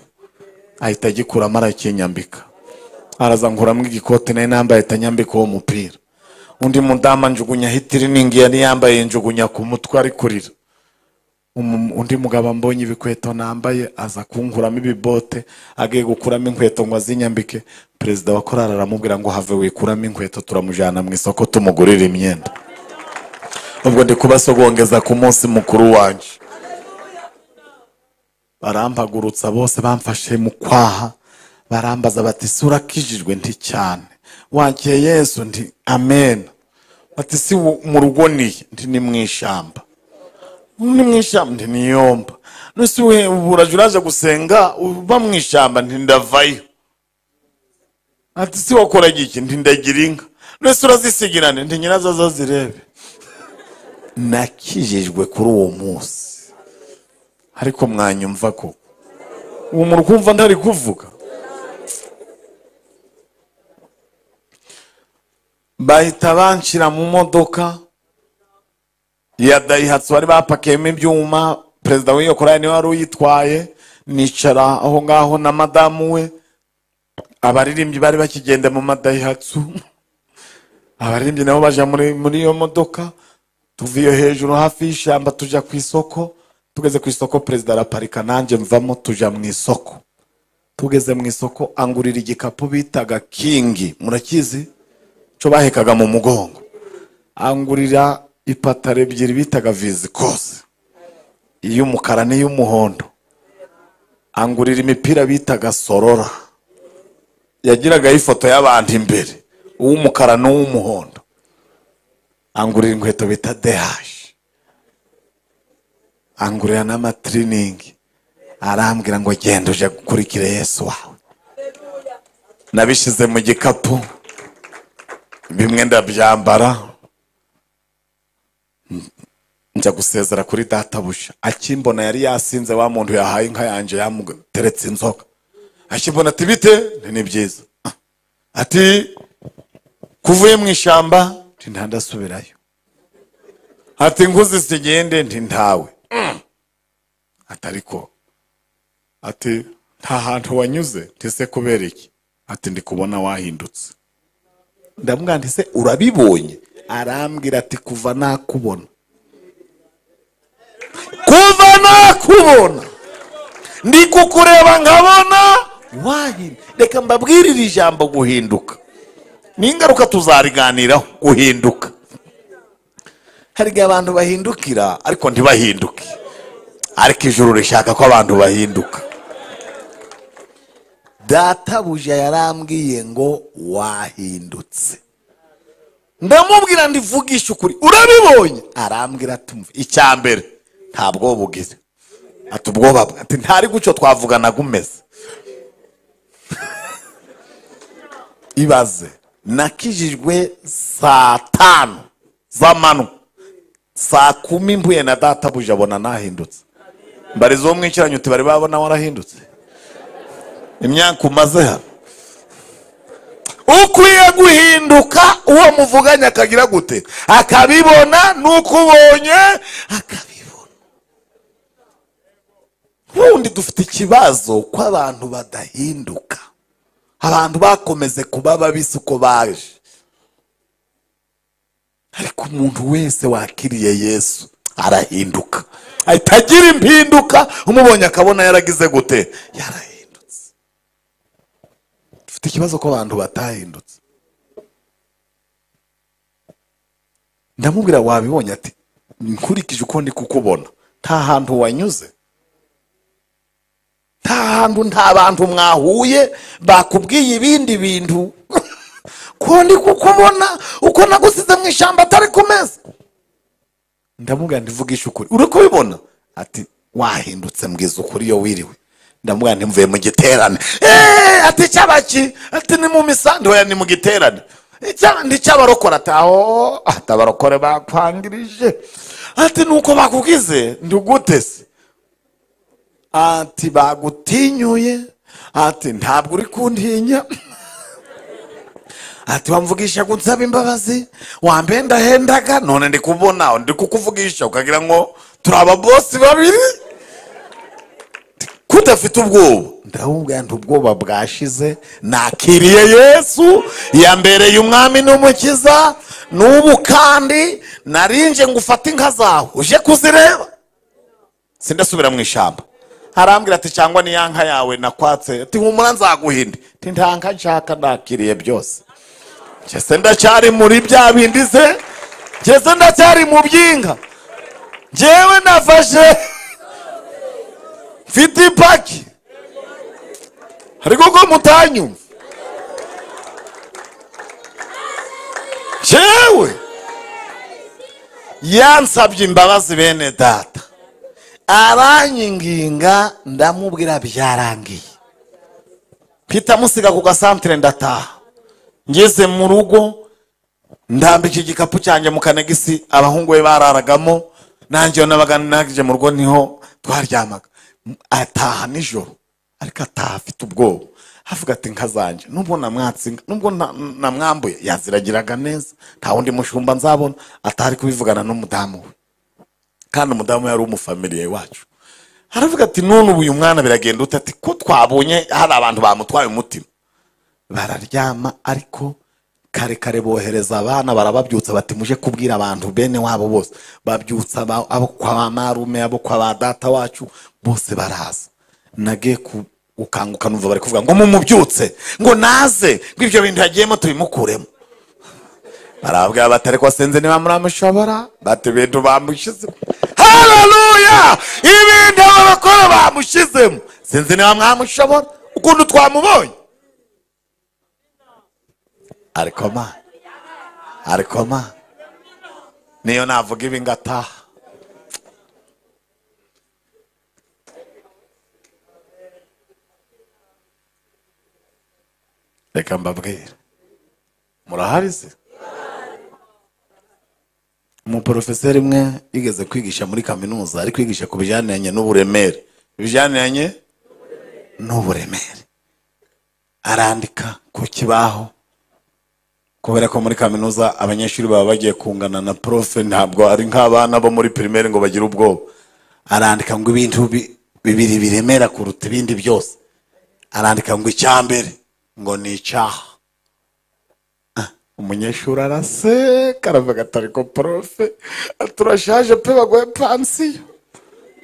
ahita agikuramo arakinyambika. Araza nkuramo igikote nari nambaye, ahita anyambika uwo mupira. Undi mudamu anjugunya hitiriningi yari yambaye, njugunya ku mutwe ari kurira. Undi mugabo ambonye ibikweto nambaye, aza kunkuramo ibibote, agiye gukuramo inkweto ngo azinyambike. Perezida wa korali aramubwira ngo have wikuramo inkweto, turamujyana mu isoko tumugurira imyenda. Ubwo ndi kubasogongeza ku munsi mukuru wanje. Barampagurutsa bose, bamfashe mu kwaha, barambaza bati sura kijijwe? Nti cyane. Wakiye Yesu? Nti amen. Bati si mu rugo ni? Nti ni mu ishyamba. Ni mu ishyamba? Nti niyomba. None we uraje uraje gusenga uba mu ishyamba? Nti ndavayo. Ati si wakora iki? Nti ndagira inka. None urazisigira? Nti nyirazo azazirebe. Nakijijwe kuri uwo munsi. Ariko mwanyumva ko uwo muntu kumva ntari kuvuga. Bahita banshira mu modoka ya Daihatsu bari bapakiyemo ibyuma, perezida w'iyo korali niwe wari uyitwaye. Nicara aho ngaho na madamu we, abaririmbyi bari bakigenda mu madaihatsu, abaririmbyi nabo baja muri iyo modoka. Tuva iyo hejuru hafi y'ishyamba tuja ku isoko. Tugeze ku isoko perezida araparika, nanjye mvamo tuja mu isoko. Tugeze mu isoko angurira igikapu bitaga Kingi, murakizi cyo bahekaga mu mugongo. Angurira ipataro ebyiri bitaga Vizikose, iy'umukara n'iy'umuhondo. Angurira imipira bitaga Sorora, yagiraga ifoto y'abantu imbere, uw'umukara n'uw'umuhondo. Angurira inkweto bita DH, angurira n'amatriningi. Arambwira ngo genda uje gukurikira Yesu wawe. Nabishize mu gikapu, bimwe ndabyambara, njya gusezera kuri databuja. Akimbona yari yasinze, wa muntu yahaye inka yanje yamuteretse inzoga. Akimbona ati bite? Ni byiza. Ati kuvuye mu ishyamba? Nti ntandasubirayo. Ati nkuzi sigende? Nti ntawe. Ati ariko, ati nta hantu wanyuze? Nti se kubera iki? Ati ndi kubona wahindutse. Ndamubwira nti se urabibonye? Arambwira ati kuva nakubona, kuva nakubona ndi kukureba nkabona wahindutse. Reka mbabwirire ijambo guhinduka n'ingaruka tuzariganiraho. Guhinduka, hari igihe abantu bahindukira ariko ntibahinduke, ariko ijuru rishaka ko abantu bahinduka. Databuja yarambwiye ngo wahindutse. Ndamubwira ndivugisha ukuri, urabibonye? Arambwira ati icya mbere nta bwoba ugize. Ati ubwoba, ati ntari gucyo twavuganaga umeze. Ibaze, nakijijwe saa 5 z'amanywa, saa 10 mpuye na databuja abona nahindutse. Mbarizo uwo mwicaranye uti bari babona warahindutse imyaka umaze hano? Ukwiye guhinduka, uwo muvuganye akagira gute? Akabibona. Nuko ubonye akabibona. Ubundi dufite ikibazo ko abantu badahinduka, abantu bakomeze kuba babisi uko baje. Ariko umuntu wese wakiriye Yesu arahinduka, ahita agira impinduka, umubonye akabona yaragize gute? Yarahindutse. Dufite ikibazo ko abantu batahindutse. Ndamubwira wabibonye? Ati nkurikije uko ndi kukubona nta hantu wanyuze, nta hantu, nta bantu mwahuye bakubwiye ibindi bintu, ko ndi kukubona uko nagusize mu ishyamba atari ku meza. Ndamubwira ndivugisha ukuri, uri kubibona? Ati wahindutse, mbwiza ukuri iyo wiriwe. Ndamubwira nti mvuye mu giterane. Ati cyabaki? Ati ni mu misandi. Oya ni mu giterane ndi cy'abarokore. Ati aho, ati abarokore bakwangirije. Ati nuko bakugize ndugute se? Ati bagutinyuye. Ati ntabwo uri kuntinya. Ati wamvugisha kunsaba imbabazi, wambendahendaga, none ndi kubona ndi kukuvugisha ukagira ngo turi ababosi babiri, kudafite ubwoba. Ndamubwira nti ubwoba bwashize, nakiriye Yesu yambereye umwami n'umukiza. N'ubu kandi narinje ngo ufate inka zawe uje kuzireba, sindasubira mu ishyamba. Arambwira ati cyangwa ni ya nka yawe nakwatse? Ati humura nzaguhinde. Ati nta nka nshaka, nakiriye byose. Njye ndacyari muri bya bindi se? Njye ndacyari mu by'inka? Njyewe nafashe mfite ipaki. Ariko ko mutanyumva, njyewe yansabye imbabazi bene data, aranyinginga, ndamubwira byarangiye. Mpita musiga ku gasantere ndataha. Ngeze mu rugo Ndambika igikapu cyanjye mu kanegisi abahungu be bararagamo, nanjye nabaga naje mu rugo niho twaryamaga. Ataha nijoro, ariko ataha afite ubwoba, avuga ati nkazanje nubwo namwatsinga, nubwo namwambuye yaziragiraga neza, nta wundi mushumba nzabona. Atari kubivugana n'umudamu we, kandi umudamu yari umufamiliye wacu. Aravuga ati none ubu uyu mwana biragenda ute? Ati ko twabonye hari abantu bamutwaye umutima. Bararyama, ariko kare kare bohereza abana barababyutsa bati muje kubwira abantu bene wabo bose. Babyutsa abo kwa marume, abo kwa ba data wacu bose baraza. Nagiye gukanguka numva bari kuvuga ngo mumubyutse, ngo naze, ngo ibyo bintu yagiyemo tubimukuremo. Barabwira batari ko senze niba muramushobora, bati ibintu bamushyizemo. Haleluya! Ibintu abakora bamushyizemo, sinzi niba mwamushobora ukuntu twamubonye. Ariko ma niyo navuga ibi ngataha. Reka mbabwire, murahari se? Umuprofeseri umwe yigeze kwigisha muri kaminuza, ari kwigisha ku bijyaniranye n'uburemere, ibijyaniranye n'uburemere. Arandika ku kibaho, kubera ko muri kaminuza abanyeshuri baba bagiye kungana na profe, ntabwo ari nk'abana bo muri primaire ngo bagire ubwoba. Arandika ngo ibintu bibiri biremera kuruta ibindi byose. Arandika ngo icyambere ngo ni icyaha. Umunyeshuri araseka, aravuga ati ariko profe turashaje pe, bagoye pansiyo.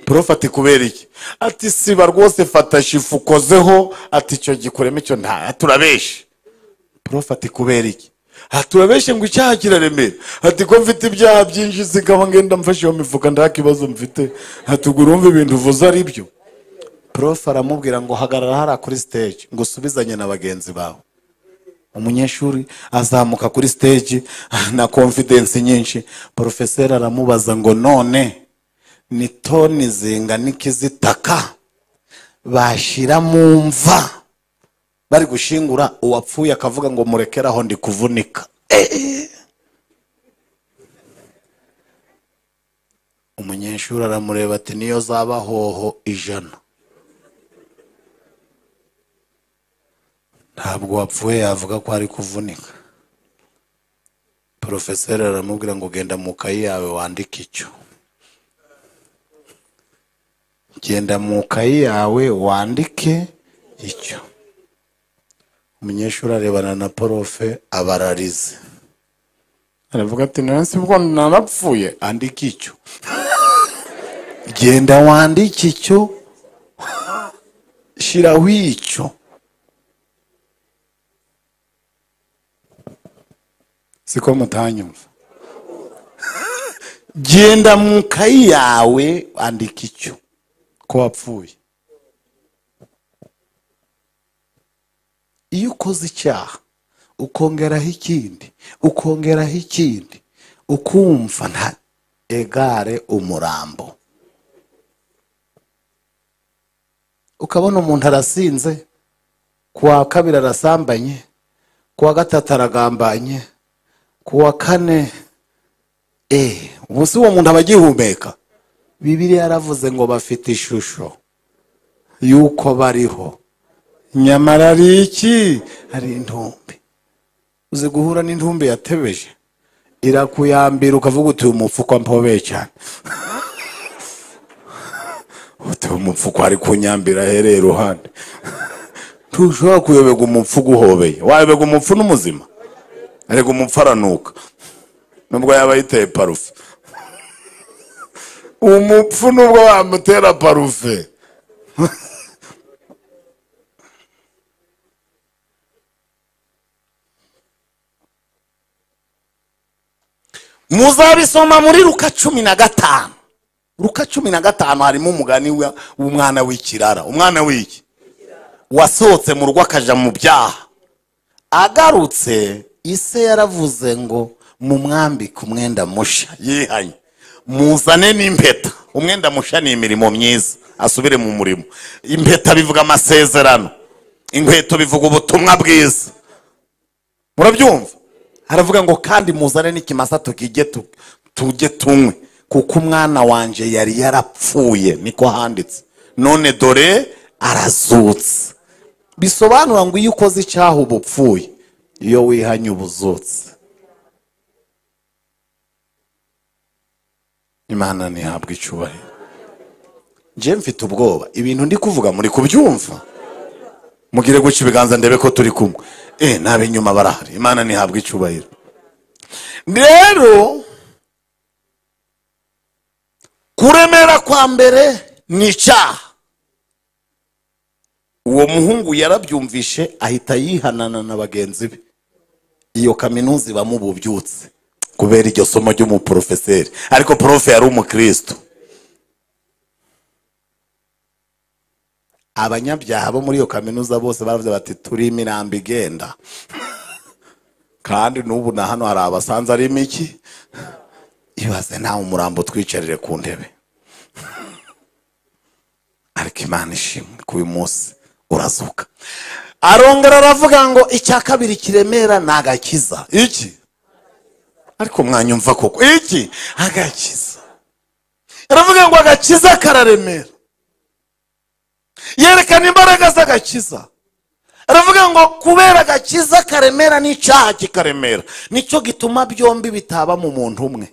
Profe ati kubera iki? Ati siba rwose, fata shifu ukozeho, ati icyo gikuremo icyo nta, turabeshe. Profe ati kubera iki? Turabeshe ngo icyaha kiraremera. Ati ko mfite ibyaha byinshi sikaba ngenda mfashe iyo mifuka nta kibazo mfite, ati ubwo urumva ibintu uvuze ari byo. Profe aramubwira ngo hagarara hariya kuri stage ngo usubizanye na bagenzi bawe. Umunyeshuri azamuka kuri stage na confidence nyinshi. Professeur aramubaza ngo none ni toni zingana iki zitaka bashira mu mva bari gushingura uwapfuye akavuga ngo murekeraho ndi kuvunika. Umunyeshuri aramureba ati niyo zaba hoho 100, ntabwo wapfuye yavuga ko ari kuvunika. Professeur aramubwira ngo genda mu kayi yawe wandike icyo. Genda mu kayi yawe wandike icyo. Umunyeshuri arebana na profe abararize, aravuga ati nansi ubwo narapfuye, andika icyo. Genda wandike icyo, shiraho icyo. Siko mutanyumva. Genda mu kayi yawe andika icyo ko wapfuye. Iyo ukoze icyaha ukongeraho ikindi, ukongeraho ikindi, ukumva nta egare umurambo. Ukabona umuntu arasinze, kuwa kabiri arasambanye, kuwa gatatu aragambanye, kuwa kane ubu si uwo muntu aba agihumeka. Bibiliya yaravuze ngo bafite ishusho yuko bariho, nyamara ari iki? Ari intumbi. Uzi guhura n'intumbi yatebeje, irakuyambira ukavuga uti umupfuko mpobeye cyane. Uti umupfuko ari kunyambira ahereye iruhande. Ntushobora kuyoberwa umupfu uguhobeye. Wayoberwa umupfu n'umuzima? Ariko umupfu aranuka nubwo yaba yiteye parufe. Umupfu nubwo wamutera parufe. Muzabisoma muri Luka 15. Luka 15 harimo umugani w'umwana w'ikirara. Umwana w'iki? Wasohotse mu rugo akaja mu byaha. Agarutse ise yaravuze ngo mumwambike umwenda musha yihanye, muzane n'impeta. Umwenda musha ni imirimo myiza, asubire mu murimo. Impeta bivuga amasezerano, inkweto bivuga ubutumwa bwiza. Murabyumva? Aravuga ngo kandi muzane n'ikimasa tukijye tujye tunywe, kuko umwana wanje yari yarapfuye, niko handitse, none dore arazutse. Bisobanura ngo iyo ukoze icyaha uba upfuye, iyo wihanye uba uzutse. Imana ntihabwa icyubahiro. Nje mfite ubwoba, ibintu ndi kuvuga muri kubyumva. Mugire guca ibiganza ndebe ko turi kumwe. Nabe inyuma barahari. Imana ntihabwa icyubahiro. Rero kuremera kwa mbere ni icyaha. Uwo muhungu yarabyumvishe ahita yihanana na bagenzi be. Iyo kaminuza ibamo ububyutse kubera iryo somo ry'umuprofeseri, ariko profe yari umukristo. Abanyabyaha bo muri iyo kaminuza bose baravuze bati turi imirambo igenda. Kandi n'ubu na hano hari abasanze ari imiki. Ibaze nawe umurambo twicarire ku ntebe. Ariko Imana ishimwe ku uyu munsi urazuka. Arongera aravuga ngo icya kabiri kiremera ni agakiza. Iki? Ariko mwanyumva koko iki? Agakiza. Aravuga ngo agakiza kararemera. Yerekana imbaraga z'agakiza. Aravuga ngo kubera agakiza karemera n'icyaha kikaremera, nicyo gituma byombi bitaba mu muntu umwe.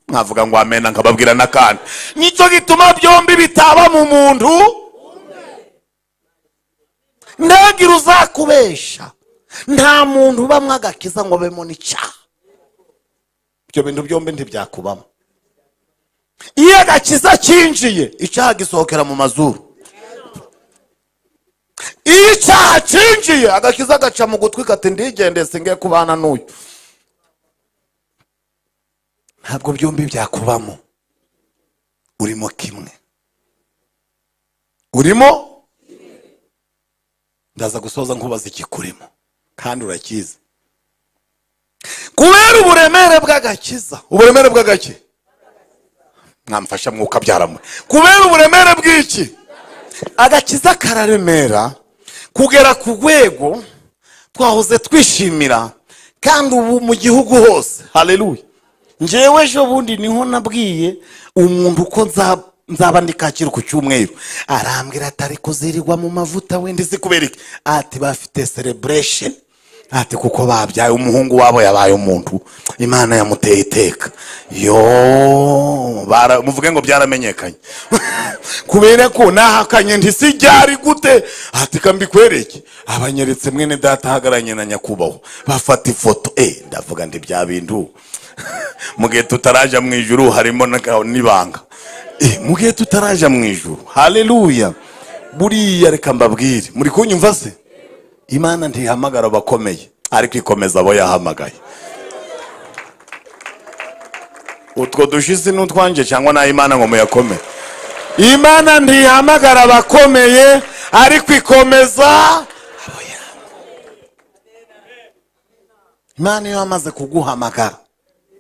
Mwavuga ngo amena nkababwira n'akandi. Nicyo gituma byombi bitaba mu muntu umwe. Ntagira uzakubesha. Nta muntu ubamwe agakiza ngo abemo n'icyaha. Ibyo bintu byombi ntibyakubamo. Iyo agakiza kinjiye, icyaha gisohokera mu mazuru. Iyo icyaha kinjiye, agakiza gaca mu gutwi kati ndigende singiye kubana n'uyu. Ntabwo byombi byakubamo. Urimo kimwe. Urimo? Ndaza gusoza nkubaza ikikurimo, kandi urakizi. Kubera uburemere bw'agakiza, uburemere bw'agaki, mwamfasha mwuka byaramwe. Kubera uburemere bw'iki, agakiza kararemera kugera ku rwego twahoze twishimira, kandi ubu mu gihugu hose. Haleluya. Njyewe ejo bundi niho nabwiye umuntu ko nzaba ndi Kacyiru ku cyumweru, arambwira atari kuzirirwa mu mavuta wenda izi kubera iki, ati bafite celebration, ati kuko babyaye umuhungu wabo yabaye umuntu, Imana yamuteye iteka. Yo, muvuge ngo byaramenyekanye. Kubera ko nahakanye nti sijyari gute, ati kambikwereke. Abanyeretse mwene data ahagaranye na nyakubahwa bafata ifoto. Ndavuga ndi bya bintu mugihe tutaraja mu ijuru harimo n'ibanga. Mugihe tutaraja mu ijuru. Haleluya. Buriya reka mbabwire, muri kunyumva se? Imana ntihamagara abakomeye, ariko ikomeza abo yahamagaye. Utwo dushize n'utwanje cyangwa na Imana ngo muyakomeye. Imana ntihamagara abakomeye, ariko ikomeza abo yahamagaye. Imana iyo amaze kuguhamagara,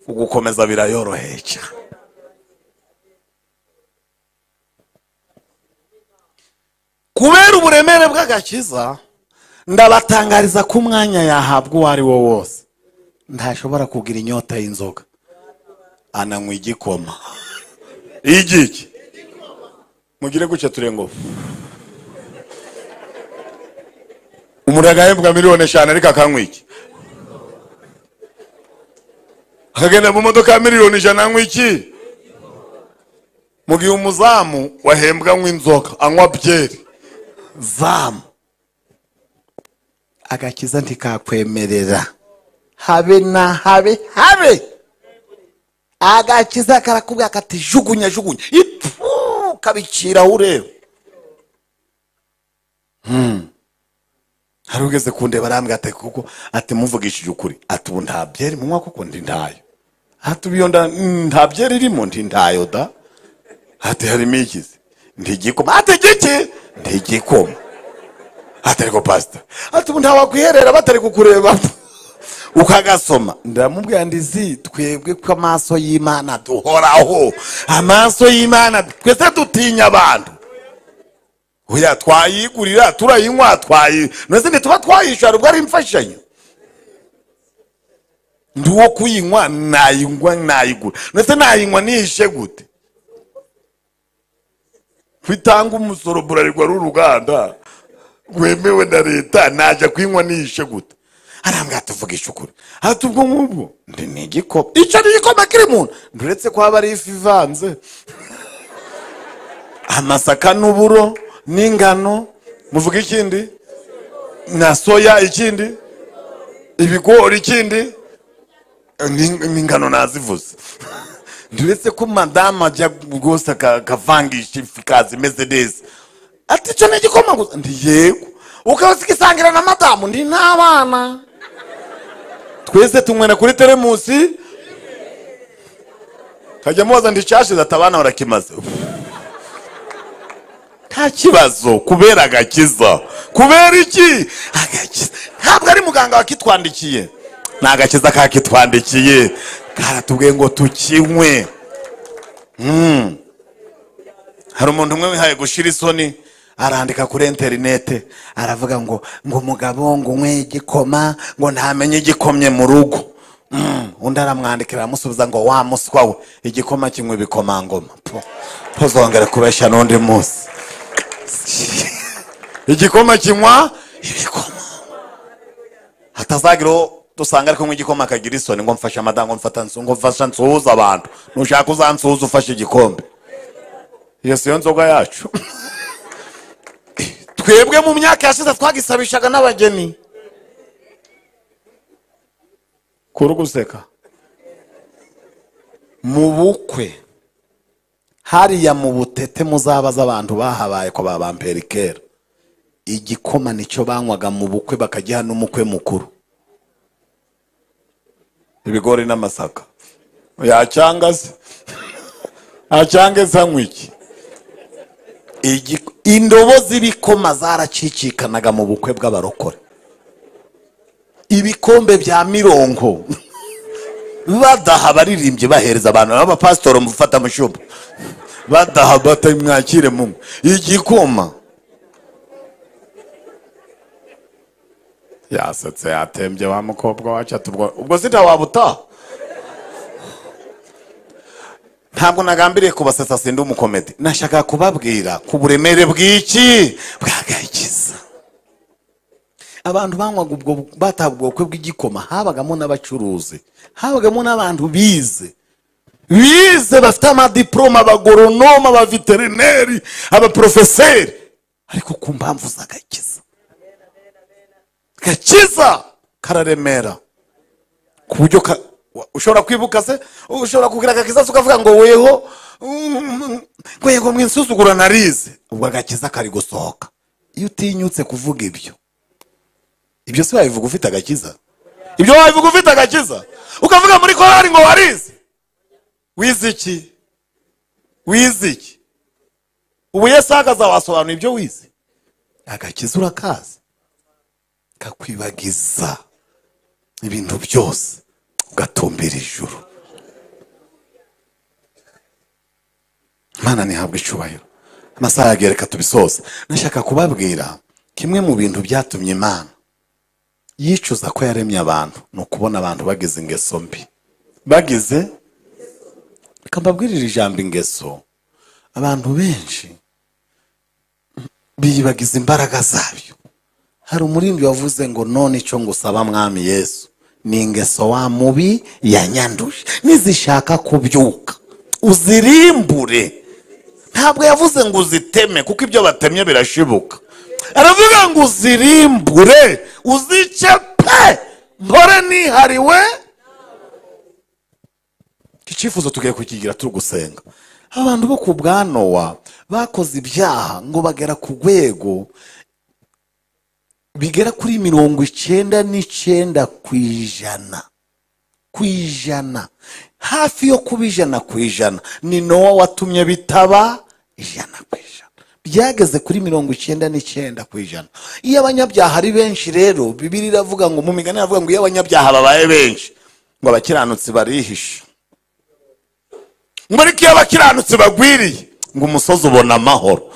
kugukomeza birayoroheye cyane. Kubera uburemere bw'agakiza, ndabatangariza ko umwanya yahabwa uwo ari wo wose ntashobora kugira inyota y'inzoga, ananywa igikoma. Igiki mugire guce turengo. Umuntu agahembwa 5 miliyoni ariko akanywa iki? Akagenda mu modoka ya 100 miliyoni anywa iki? Mugihe umuzamu wahembwa anywa inzoga, anywa byeri zamu, agakiza ntikakwemerera habe na habe habe. Agakiza karakubwira kati jugunya jugunya, ipfu kabicira ureba. Hari ugeze kundeba arambwira ati kuko ati muvugishije ukuri, ati ubu nta byeri munywa kuko ndi ntayo, ati ubu nta byeri irimo ndi ntayo da, ati harimo ikizi ndi igikoma, ati igiki ndi igikoma, ati ariko pastor, ati ubu ntawakwiherera batari kukureba ukagasoma. Ndamubwira ndizi twebwe ko amaso y'Imana duhoraho, amaso y'Imana twese dutinya abantu. Oya twayigurira turayinywa twayi nese ntituba twayishara ubwo ari imfashanyo. Ndi uwo kuyinywa, nayinywa, nayigura. Ndetse nayinywa nihishe gute? Kwitanga umusoro Bralirwa rw'uruganda rwemewe na leta, najya kuyinywa nihishe gute? Arambwira tuvugisha ukuri. Ati ubwo ngubwo ndi ni igikoma. Icyo ni igikoma kiri mu nda. Nduretse ko haba ari ifu ivanze amasaka n'uburo n'ingano, muvuga ikindi na soya, ikindi ibigori, ikindi n'ingano nazivuze. Nduretse ko madamu ajya rwose akavangisha ifu ikaza imeze neza. Ati icyo ni igikoma gusa. Ndi yego. Ukaba ukisangira na madamu, ndi n'abana. Twese tunywera kuri teremusi. Kajya mubaza ndi cyashize, ati abana barakimaze. Nta kibazo kubera agakiza. Kubera iki? Agakiza. Ntabwo ari muganga wakitwandikiye, ni agakiza kakitwandikiye, karatubwiye ngo tukinywe. Hari umuntu umwe wihaye gushira isoni, arandika kuri interinete, aravuga ngo umugabo ngo unywe igikoma ngo ntamenye igikomye mu rugo. Undi aramwandikira aramusubiza ngo wa muswa we, igikoma kinywa ibikomangoma. Ntuzongere kubeshya n'undi munsi. Igikoma kinywa ibikoma. Hatazagira dusanga ariko nk'igikoma akagira isoni ngo mfashe amada, ngo mfata ngo mfasha nsuhuza abantu. Nushaka uzansuhuza ufashe igikombe. Iyo siyo nzoga yacu. Twebwe mu myaka yashize twagisabishaga n'abageni. Kuri guseka. Mu bukwe hariya mu Butete muzabaza abantu bahabaye ko babampera kera. Igikoma nicyo banywaga mu bukwe, bakagiha n'umukwe mukuru. Ibigori n'amasaka. Yacyanga se? Acyange sanywa iki? Indobo z'ibikoma zaracicikanaga mu bukwe bw'abarokore. Ibikombe bya mirongo badaha baririmbye bahereza abantu n'abapasitoro mufata mushumba, badaha batamwakire mu igikoma. Yasetse yatembye wa mukobwa wacu, ubwo sitawabuta. Ntabwo nagambiriye kubasetsa, sindi umukomedi. Nashaka kubabwira ku buremere bw'iki bw'agakiza. Abantu banywaga ubwo batabwa ubukwe bw'igikoma, habagamo n'abacuruzi, habagamo n'abantu bize bafite amadiploma, abagoronoma, abaveterineri, abaprofeseri, ariko ku mpamvu z'agakiza. Gakiza kararemera ku buryo ushobora kwibuka se, ushobora kugira agakiza ukavuga ngo weho ngo yego mwinsuzugura narize, ubwo agakiza kari gusohoka. Iyo utinyutse kuvuga ibyo, ibyo si wabivuga ufite agakiza? Ibyo wabivuga ufite agakiza? Ukavuga muri korari ngo warize? Wize iki? Wize iki? Ubu Yesu ahagaze wasobanura ibyo wize? Agakiza urakazi, kakwibagiza ibintu byose, ugatumbira ijuru. Imana ntihabwe icyubahiro. Amasaha yagiye, reka tubisoze. Nashaka kubabwira kimwe mu bintu byatumye Imana yicuza ko yaremye abantu, ni ukubona abantu bagize ingeso mbi. Bagize, reka mbabwirire ijambo ingeso. Abantu benshi biyibagiza imbaraga zabyo. Hari umuririmbyi wavuze ngo none icyo ngusaba mwami Yesu ni ingeso wa mubi yanyanduje, nizishaka kubyuka uzirimbure. Ntabwo yavuze ngo uziteme, kuko ibyo batemye birashibuka. Aravuga ngo uzirimbure, uzice pe, mpore nihariwe. Icyifuzo tugiye kukigira turi gusenga. Abantu bo ku bwa Nowa bakoze ibyaha ngo bagera ku rwego bigera kuri 99% ku ijana, hafi yo kuba 100%. Ni Nowa watumye bitaba 100%. Byageze kuri 99%. Iyo abanyabyaha ari benshi rero, Bibiliya iravuga ngo mu migani iravuga ngo iyo abanyabyaha babaye benshi ngo abakiranutsi barihisha, ngo ariko iyo abakiranutsi bagwiriye ngo umusozi ubona amahoro.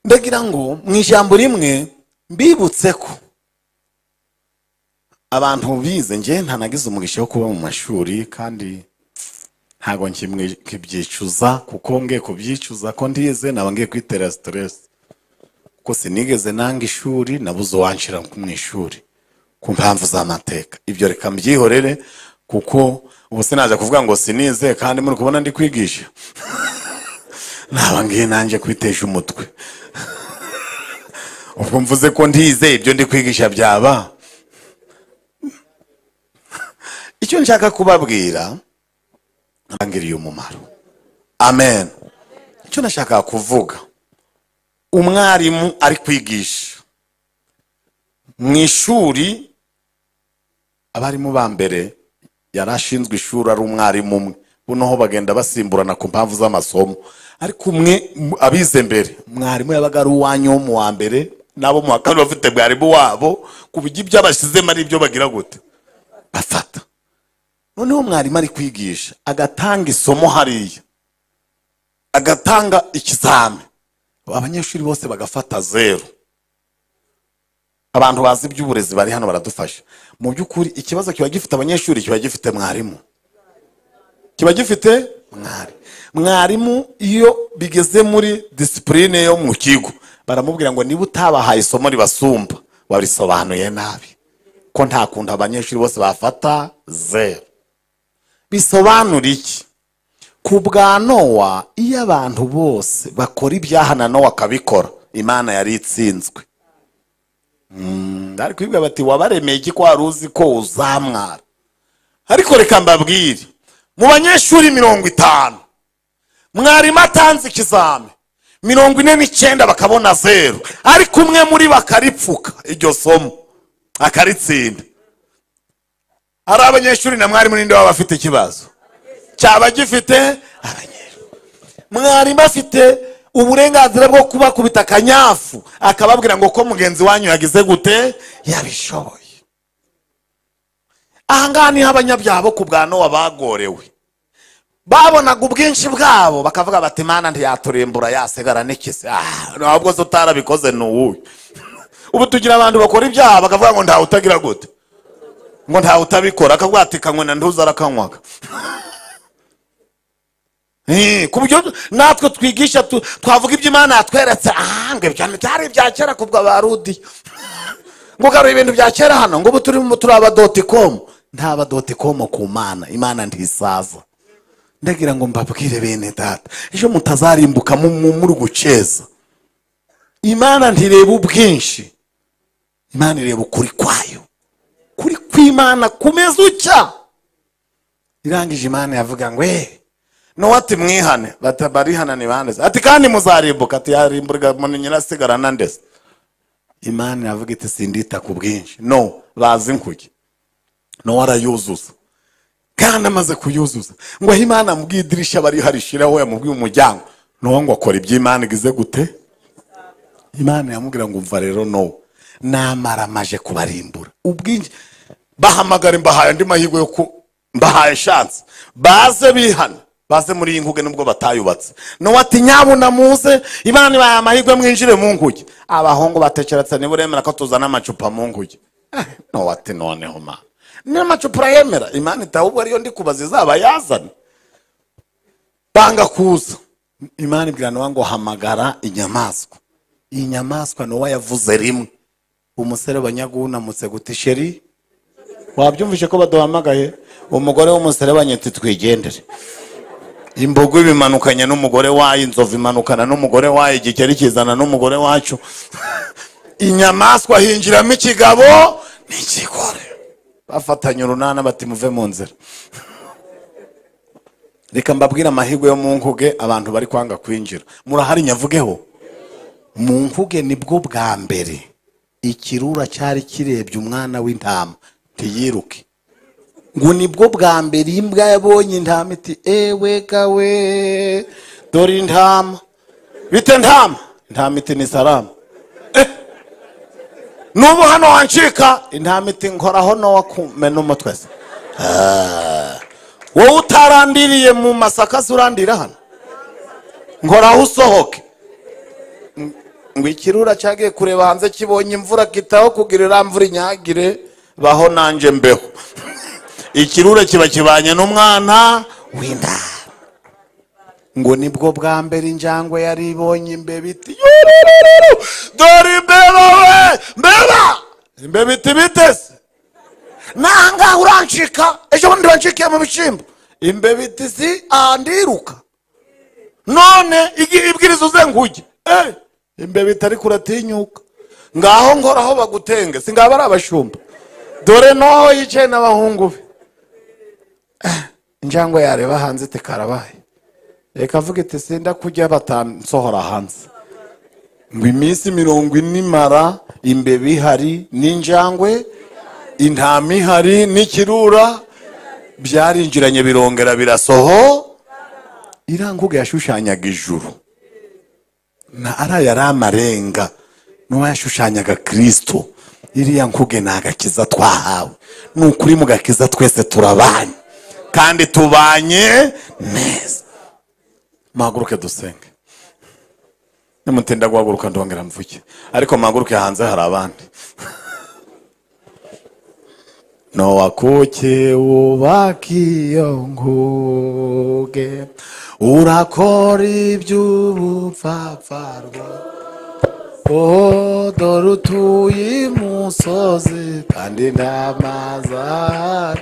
Ndagira ngo mu ijambo rimwe mbibutse ko Abantu bize, nge ntanagize umugisha wo kuba mu mashuri, kandi ntago nkibyicuza, kuko ngiye kubyicuza ko ndize naba ngiye kwitera stress, kuko sinigeze nanga ishuri, nabuze uwanshira mu ishuri ku mpamvu z'amateka. Ibyo reka mbyihorere, kuko ubu sinaje kuvuga ngo sinize kandi muri kubona ndi kwigisha. Naba ngiye nanje kwitesha umutwe. Ubwo mvuze ko ndize, ibyo ndi kwigisha byaba. Icyo nshaka kubabwira ngiriye umumaro. Amen. Icyo nashaka kuvuga, umwarimu ari kwigisha mu ishuri, abarimu ba mbere yarashinzwe ishuri ari umwarimu umwe, bunoho bagenda basimburana ku mpamvu z'amasomo, ariko umwe abize mbere mwarimu yabaga ari uwanyu mu wa mbere, nabo mu wa kabiri bafite mwarimu wabo, ku buryo ibyo abashizemo ari ibyo bagira gute bafata. Noneho mwarimu ari kwigisha agatanga isomo hariya, agatanga ikizame, abanyeshuri bose bagafata 0. Abantu bazi iby'uburezi bari hano baradufasha. Mu by'ukuri ikibazo kiba gifite abanyeshuri, kiba gifite mwarimu, kiba gifite mwari. Mwarimu iyo bigeze muri discipline yo mu kigo baramubwira ngo niba utabahaye isomo ribasumba warisobanuye nabi, ko nta kuntu abanyeshuri bose bafata 0. Bisobanura iki? Ku bwa Nowa, iyo abantu bose bakora ibyaha na Nowa akabikora, Imana yari itsinzwe. Ariko kwibwa bati wabaremeye iki ko wari uzi ko uzamwara? Ariko reka mbabwire, mu banyeshuri 50 mwarimu atanze ikizame, 49 bakabona 0, ariko umwe muri bakaripfuka iryo somo akaritsinda. Ari abanyeshuri na mwarimu ninde waba afite ikibazo? Cyaba gifite abanyeshuri. Mwarimu afite uburenganzira bwo kubakubita akanyafu, akababwira ngo ko mugenzi wanyu yagize gute, yabishoboye. Ahangaha niho abanyabyaha bo ku bwa Nowa bagorewe. Babonaga ubwinshi bwabo bakavuga bati Imana ntiyaturimbura yasigara n'ikise. Ntabwo se utarabikoze ni uwuhe? Ubu tugira abantu bakora ibyaha bakavuga ngo ntawe utagira gute, ngo ntawe utabikora, akavuga ati kanywe na ntuza arakanywaga. Ku buryo natwe twigisha twavuga ibyo Imana yatweretse, ngo ibyo byari ibya kera kubwa ba Rudi, ngo garuye ibintu bya kera hano, ngo ubu turi aba .com. Nta ba .com ku Mana, Imana ntisaza. Ndagira ngo mbabwire bene data, ejo mutazarimbuka muri guceza. Imana ntireba ubwinshi, Imana ireba ukuri kwayo. Kuri kw'Imana kumeze utya. Irangije Imana yavuga ngo Nowa ati mwihane, batabarihana ni bande? Ati kandi muzarimbuka, ati yarimburwa mu nyirasigara nandese. Imana yavuga iti sindita ku bwinshi. No, bazi nkuki. Nowa arayuzuza. Kandi amaze kuyuzuza, ngo Imana amubwiye idirisha bari harishiraho, yamubwiye umuryango. Nowa ngo akora ibyo Imana igize gute? Imana yamubwira ngo umva rero Nowa, namara maje kubarimbura. Ubwinshi bahamagara, mbahaye andi mahirwe yo ku mbahaye chance, baze bihana, baze muri iyi nkuge nubwo batayubatse. Nowa ati nyabuna muze, Imana ibaye amahirwe mwinjire mu nkuge. Abahungu batekeretsa niba uremera ko tuzana amacupa mu nkuge. Nowa ati noneho ma, n'amacupa urayemera? Imana itahubwo ariyo ndi kubaza izaba yazana. Banga kuza. Imana ibwira Nowa ngo hamagara inyamaswa. Iyi nyamaswa Nowa yavuze rimwe. Umusore banyagunamutse guti sheri, wabyumvishe ko baduhamagaye? Umugore w'umusore banyeti twigendere. Imbogo ibimanukanye n'umugore wayo, inzovu imanukana n'umugore wayo, igikeri kizana n'umugore wacu. Inyamaswa hinjiramo ikigabo n'ikigore, bafatanye urunana bati muve mu nzira. Reka mbabwire amahirwe yo mu nkuge abantu bari kwanga kwinjira. Murahari nyavugeho? Mu nkuge nibwo bwa mbere ikirura cyari kirebye umwana w'intama ntiyiruke. Ngo nibwo bwa mbere imbwa yabonye intama iti ewe gawe dore intama, bite ntama? Intama iti ni salama. Nubu hano wancika? Intama iti nkoraho Nowa kumena umutwe se. Wowe utarandiriye mu masaka urandira hano, nkoraho usohoke. Ngo ikirura cyagiye kureba hanze kibonye imvura kitaho kugira iramvura inyagire, Baho nanjye mbeho. Ikirura kiba kibanye n'umwana w'intama. Ngo nibwo bwa mbere injangwe yari ibonye imbeba iti yurururu, dore imbeba we, mbeba. Imbeba iti bitese nanga urancika, ejo bundi wancikiye mu bishyimbo. Imbeba iti si andiruka none ibwiriza uze nguge. Imbeba itari kuratinyuka, ngaho nkoraho bagutenge, singaba ari abashumba, dore noho yicaye n'abahungu be. Injangwe yareba hanze iti karabaye, reka avuga iti sinda kujya batansohora hanze. Ngo iminsi 40 imara imbeba ihari n'injangwe, intama ihari n'ikirura, byarinjiranye birongera birasoho. Iranguge yashushanyaga ijuru, na ara yari amarenga n'uwo yashushanyaga Kristo. Iriya nkuge ni agakiza twahawe, ni ukuri mu gakiza twese turabanye kandi tubanye neza. Muhaguruke dusenge. Nimutinda guhaguruka ndongera mvuge, ariko muhaguruke hanze hari abandi. Nowa kuki wubaka iyo nkuge, urakora iby'ubupfapfa rwose, dore utuye imusozi kandi nta mazi ahari,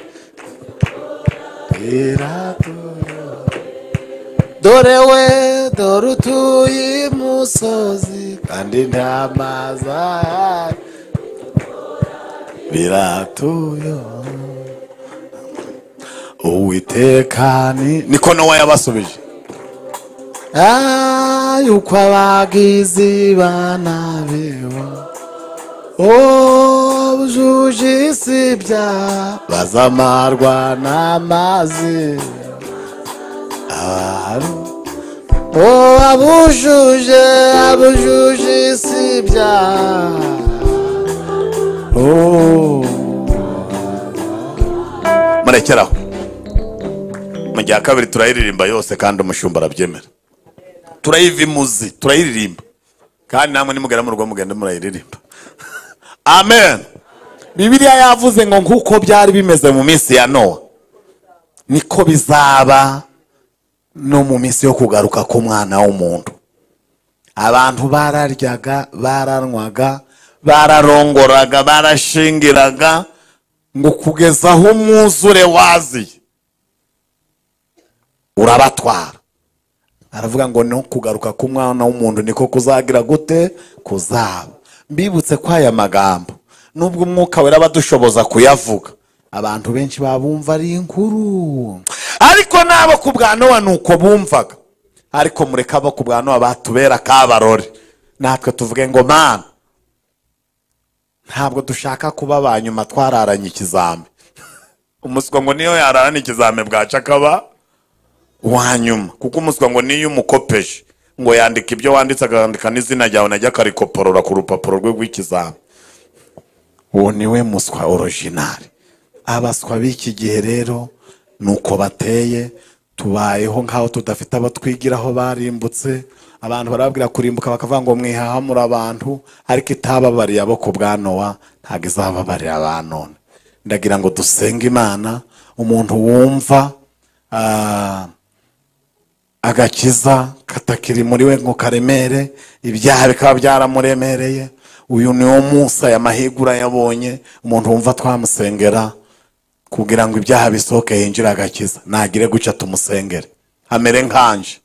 dore we, dore utuye imusozi kandi nta mazi ahari, biratuyo. Uwiteka niko Nowa yabasubije, yuko abagizi ba nabi bujuje isi ibyaha bazamarwa n'amazi. Abujuje, abujuje isi ibyaha. Murekeraho. Mu gihe kabiri turayiririmba yose kandi umushumba arabyemera. Turayiva imuzi, turayiririmba. Kandi namwe nimugera mu rugo mugende murayiririmba. Amen. Bibiliya yavuze ngo nkuko byari bimeze mu minsi ya Nowa, niko bizaba no mu minsi yo kugaruka k'umwana w'umuntu. Abantu bararyaga, baranywaga, bararongoraga, barashingiraga, ngo kugeza aho umwuzure waziye urabatwara. Aravuga ngo no kugaruka k'umwana w'umuntu niko kuzagira gute? Kuzaba. Mbibutse ko aya magambo nubwo umwuka wera badushoboza kuyavuga, abantu benshi babumva ari inkuru, ariko nabo ku bwa Nowa nuko bumvaga. Ariko mureka abo ku bwa Nowa batubera kabarore, natwe tuvuge ngo Mana, ntabwo dushaka kuba ba nyuma twararanye ikizame. Umuswa ngo niyo yararanye ikizame bwaca akaba wa nyuma, kuko umuswa ngo niyo umukopeje ngo yandika ibyo wanditse akandika n'izina ryawe najya akarikoporora ku rupapuro rwe rw'ikizame. Uwo niwe muswa original. Abaswa b'iki gihe rero nuko bateye, tubayeho nkaho tudafite abo twigiraho barimbutse. Abantu barabwira kurimbuka bakavuga ngo mwihahamura abantu, ariko itababariye abo ku bwa Nowa ntabwo izababarira aba none. Ndagira ngo dusenge Imana. Umuntu wumva agakiza katakiri muri we ngo karemere, ibyaha bikaba byaramuremereye, uyu ni wo munsi aya mahirwe urayabonye. Umuntu wumva twamusengera kugira ngo ibyaha bisohoke yinjire agakiza, nagire guca tumusengere amere nkanje.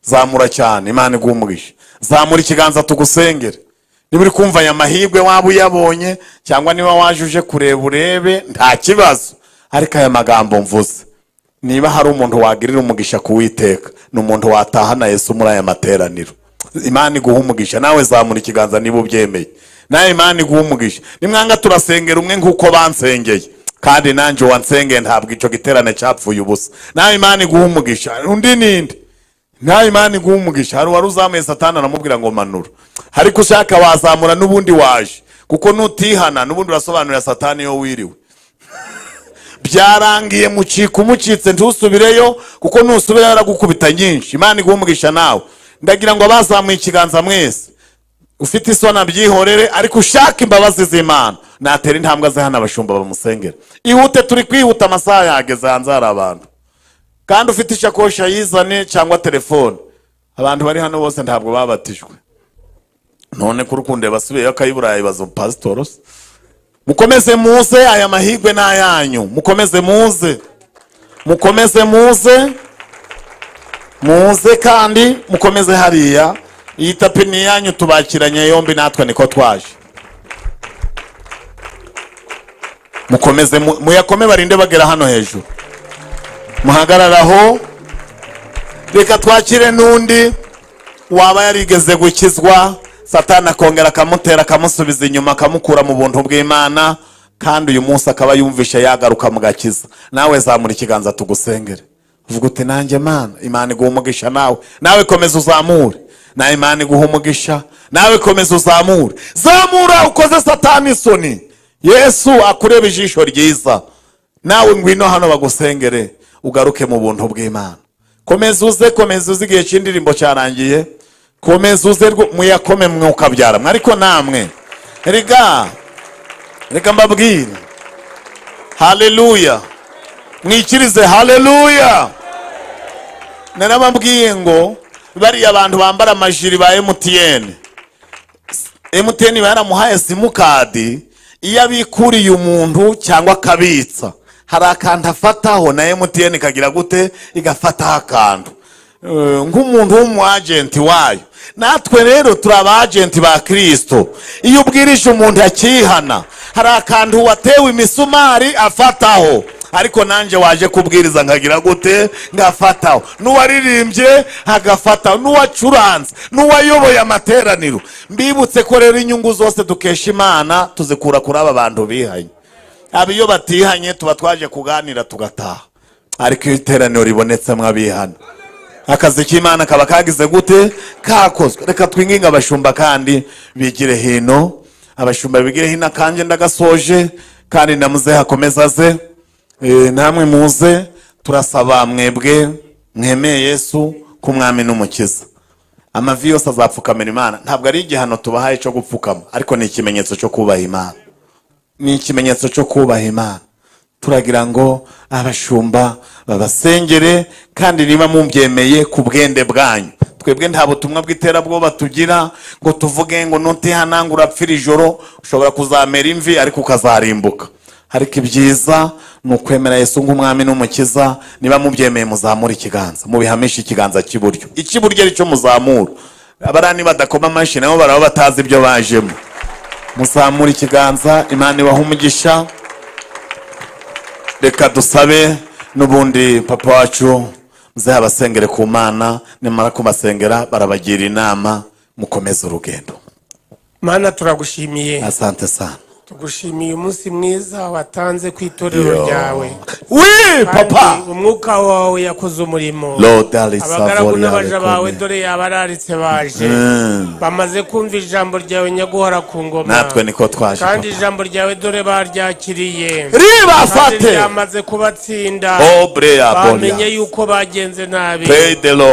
Zamura cyane, Imana iguhe umugisha. Zamura ikiganza tugusengere. Niba uri kumva aya mahirwe waba uyabonye, cyangwa niba waje uje kureba urebe, nta kibazo, ariko aya magambo mvuze, niba hari umuntu wagirira umugisha kuwiteka, ni umuntu watahana Yesu muri aya materaniro. Imana iguhe umugisha. Nawe zamura ikiganza niba ubyemeye. Nawe Imana iguhe umugisha. Nimwanga turasengera umwe nkuko bansengeye, kandi nanjye wansengeye ntabwo icyo giterane cyapfuye ubusa. Nawe Imana iguhe umugisha. Undi ninde? Nawe Imana iguhe umugisha. Hari uwari uzamuye Satani aramubwira ngo manura, ariko ushaka wazamura n'ubundi waje, kuko nutihana n'ubundi urasobanurira Satani iyo wiriwe. Byarangiye mucika umucitse ntusubireyo, kuko nusubirayo aragukubita nyinshi. Imana iguhe umugisha nawe. Ndagira ngo abazamuye ikiganza mwese, ufite isoni abyihorere, ariko ushaka imbabazi z'Imana Natera intambwe aze hano abashumba bamusengera. Ihute, turi kwihuta, amasaha yageze, hanze hari abantu. Kandi ufite ishakoshi ayizane cyangwa telefone. Abantu bari hano bose ntabwo babatijwe. None kuri kunde basubiyeyo akayiburayi bazo pasitoros. Mukomeze muze, aya mahigwe n'ayanyu. Mukomeze muze. Mukomeze muze. Muze kandi mukomeze hariya. Iyi tapi ni yanyu, tubakiranye yombi, natwe niko twaje. Mukomeze muyakome, barinde bagera hano hejuru. Muhagararaho. Reka twakire n'undi waba yarigeze gukizwa, Satani akongera akamutera akamusubiza inyuma, akamukura mu buntu bw'Imana, kandi uyu munsi akaba yumvishe yagaruka mu gakiza. Nawe zamura ikiganza tugusengere. Uvuga uti nanjye Mana, Imana iguha umugisha nawe. Nawe komeza uzamure. Na Imana iguha umugisha. Nawe komeza uzamure. Zamura ukoze Satani isoni. Yesu akureba ijisho ryiza. Nawe ngwino hano bagusengere, ugaruke mu buntu bw'Imana. Komeza uze, komeza uze, igihe cy'indirimbo cyarangiye. Komeza uze muyakome mwukabyara. Ariko namwe rega reka mbabwire. Haleluya. Mwikirize haleluya. Narababwiye ngo bariya abantu bambara amajiri ba MTN. MTN baramuhaye simukadi, iyo abikuriye umuntu cyangwa akabitsa, hari akantu afataho na MTN kagira gute, igafataho akantu nk'umuntu w'umu agent wayo. Natwe rero turi aba agent ba Kristo. Iyo ubwirije umuntu akihana, hari akantu watewe imisumari afataho. Ariko nanje waje kubwiriza nkagira gute, ngafataho. N'uwaririmbye agafataho, n'uwacuranze, n'uwayoboye amateraniro. Mbibutse ko rero inyungu zose dukesha Imana tuzikura kuri aba bantu bihanye. Abiyo batihanye tuba twaje kuganira tugataha. Ariko iyo iteraniro ribonetse mwabihana, akazi k'Imana kaba kagize gute, kakozwe. Reka twinginga abashumba kandi bigire hino. Abashumba bigire hino, kanje ndagasoje, kandi namuze hakomeza aze. Namwe muze, turasaba mwebwe mwemeye Yesu kumwami n'umukiza. Amavi yose azapfukamira Imana. Ntabwo ari igihano tubahaye cyo gupfukama, ariko ni ikimenyetso cyo kubaha Imana. Ni ikimenyetso cyo kubaha Imana. Turagira ngo abashumba babasengere, kandi niba mumbyemeye ku bwende bwanyu. Twebwe nta butumwa bw'iterabwoba tugira ngo tuvuge ngo nutihana ngo urapfira ijoro, ushobora kuzamera imvi ariko ukazarimbuka. Ariko ibyiza ni ukwemera Yesu nk'umwami n'umukiza. Niba mubyemeye muzamura ikiganza, mubihamishe ikiganza cy'iburyo. Icy'iburyo ari cyo muzamura. Abarani badakoma amashyi nabo baraba batazi ibyo bajemo. Muzamura ikiganza, Imana ibahe umugisha. Reka dusabe n'ubundi papa wacu muzabasengere ku Mana, nimara kubasengera barabagira inama, mukomeze urugendo.
Mana turagushimiye.
Asante sana.
Tugushimiye umunsi mwiza watanze ku itorero ryawe.
Oui papa,
umwuka wawe yakoze umurimo. Abagaragu n'abaja bawe dore yabararitse baje. Bamaze kumva ijambo ryawe nyaguhora ku ngoma.
Natwe niko twaje.
Kandi ijambo ryawe dore baryakiriye.
Ribafate.
Ryamaze kubatsinda. Bamenye yuko bagenze nabi.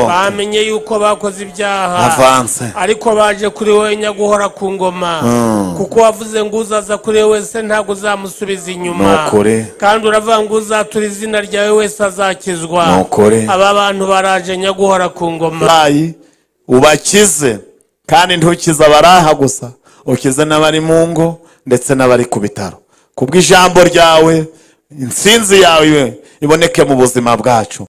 Bamenye yuko bakoze ibyaha. Ariko baje kuri wowe nyaguhora ku ngoma. Kuko wavuze ngo uzaza kuri wese ntabwo uzamusubiza inyuma. Kandi uravuga ngo uzatura izina ryawe wese azakizwa. Aba bantu baraje nyaguhora ku ngoma.
Ubakize, kandi ntukize abaraha gusa, ukize n'abari mu ngo ndetse n'abari ku bitaro. Kubw'ijambo ryawe, intsinzi yawe iboneke mu buzima bwacu.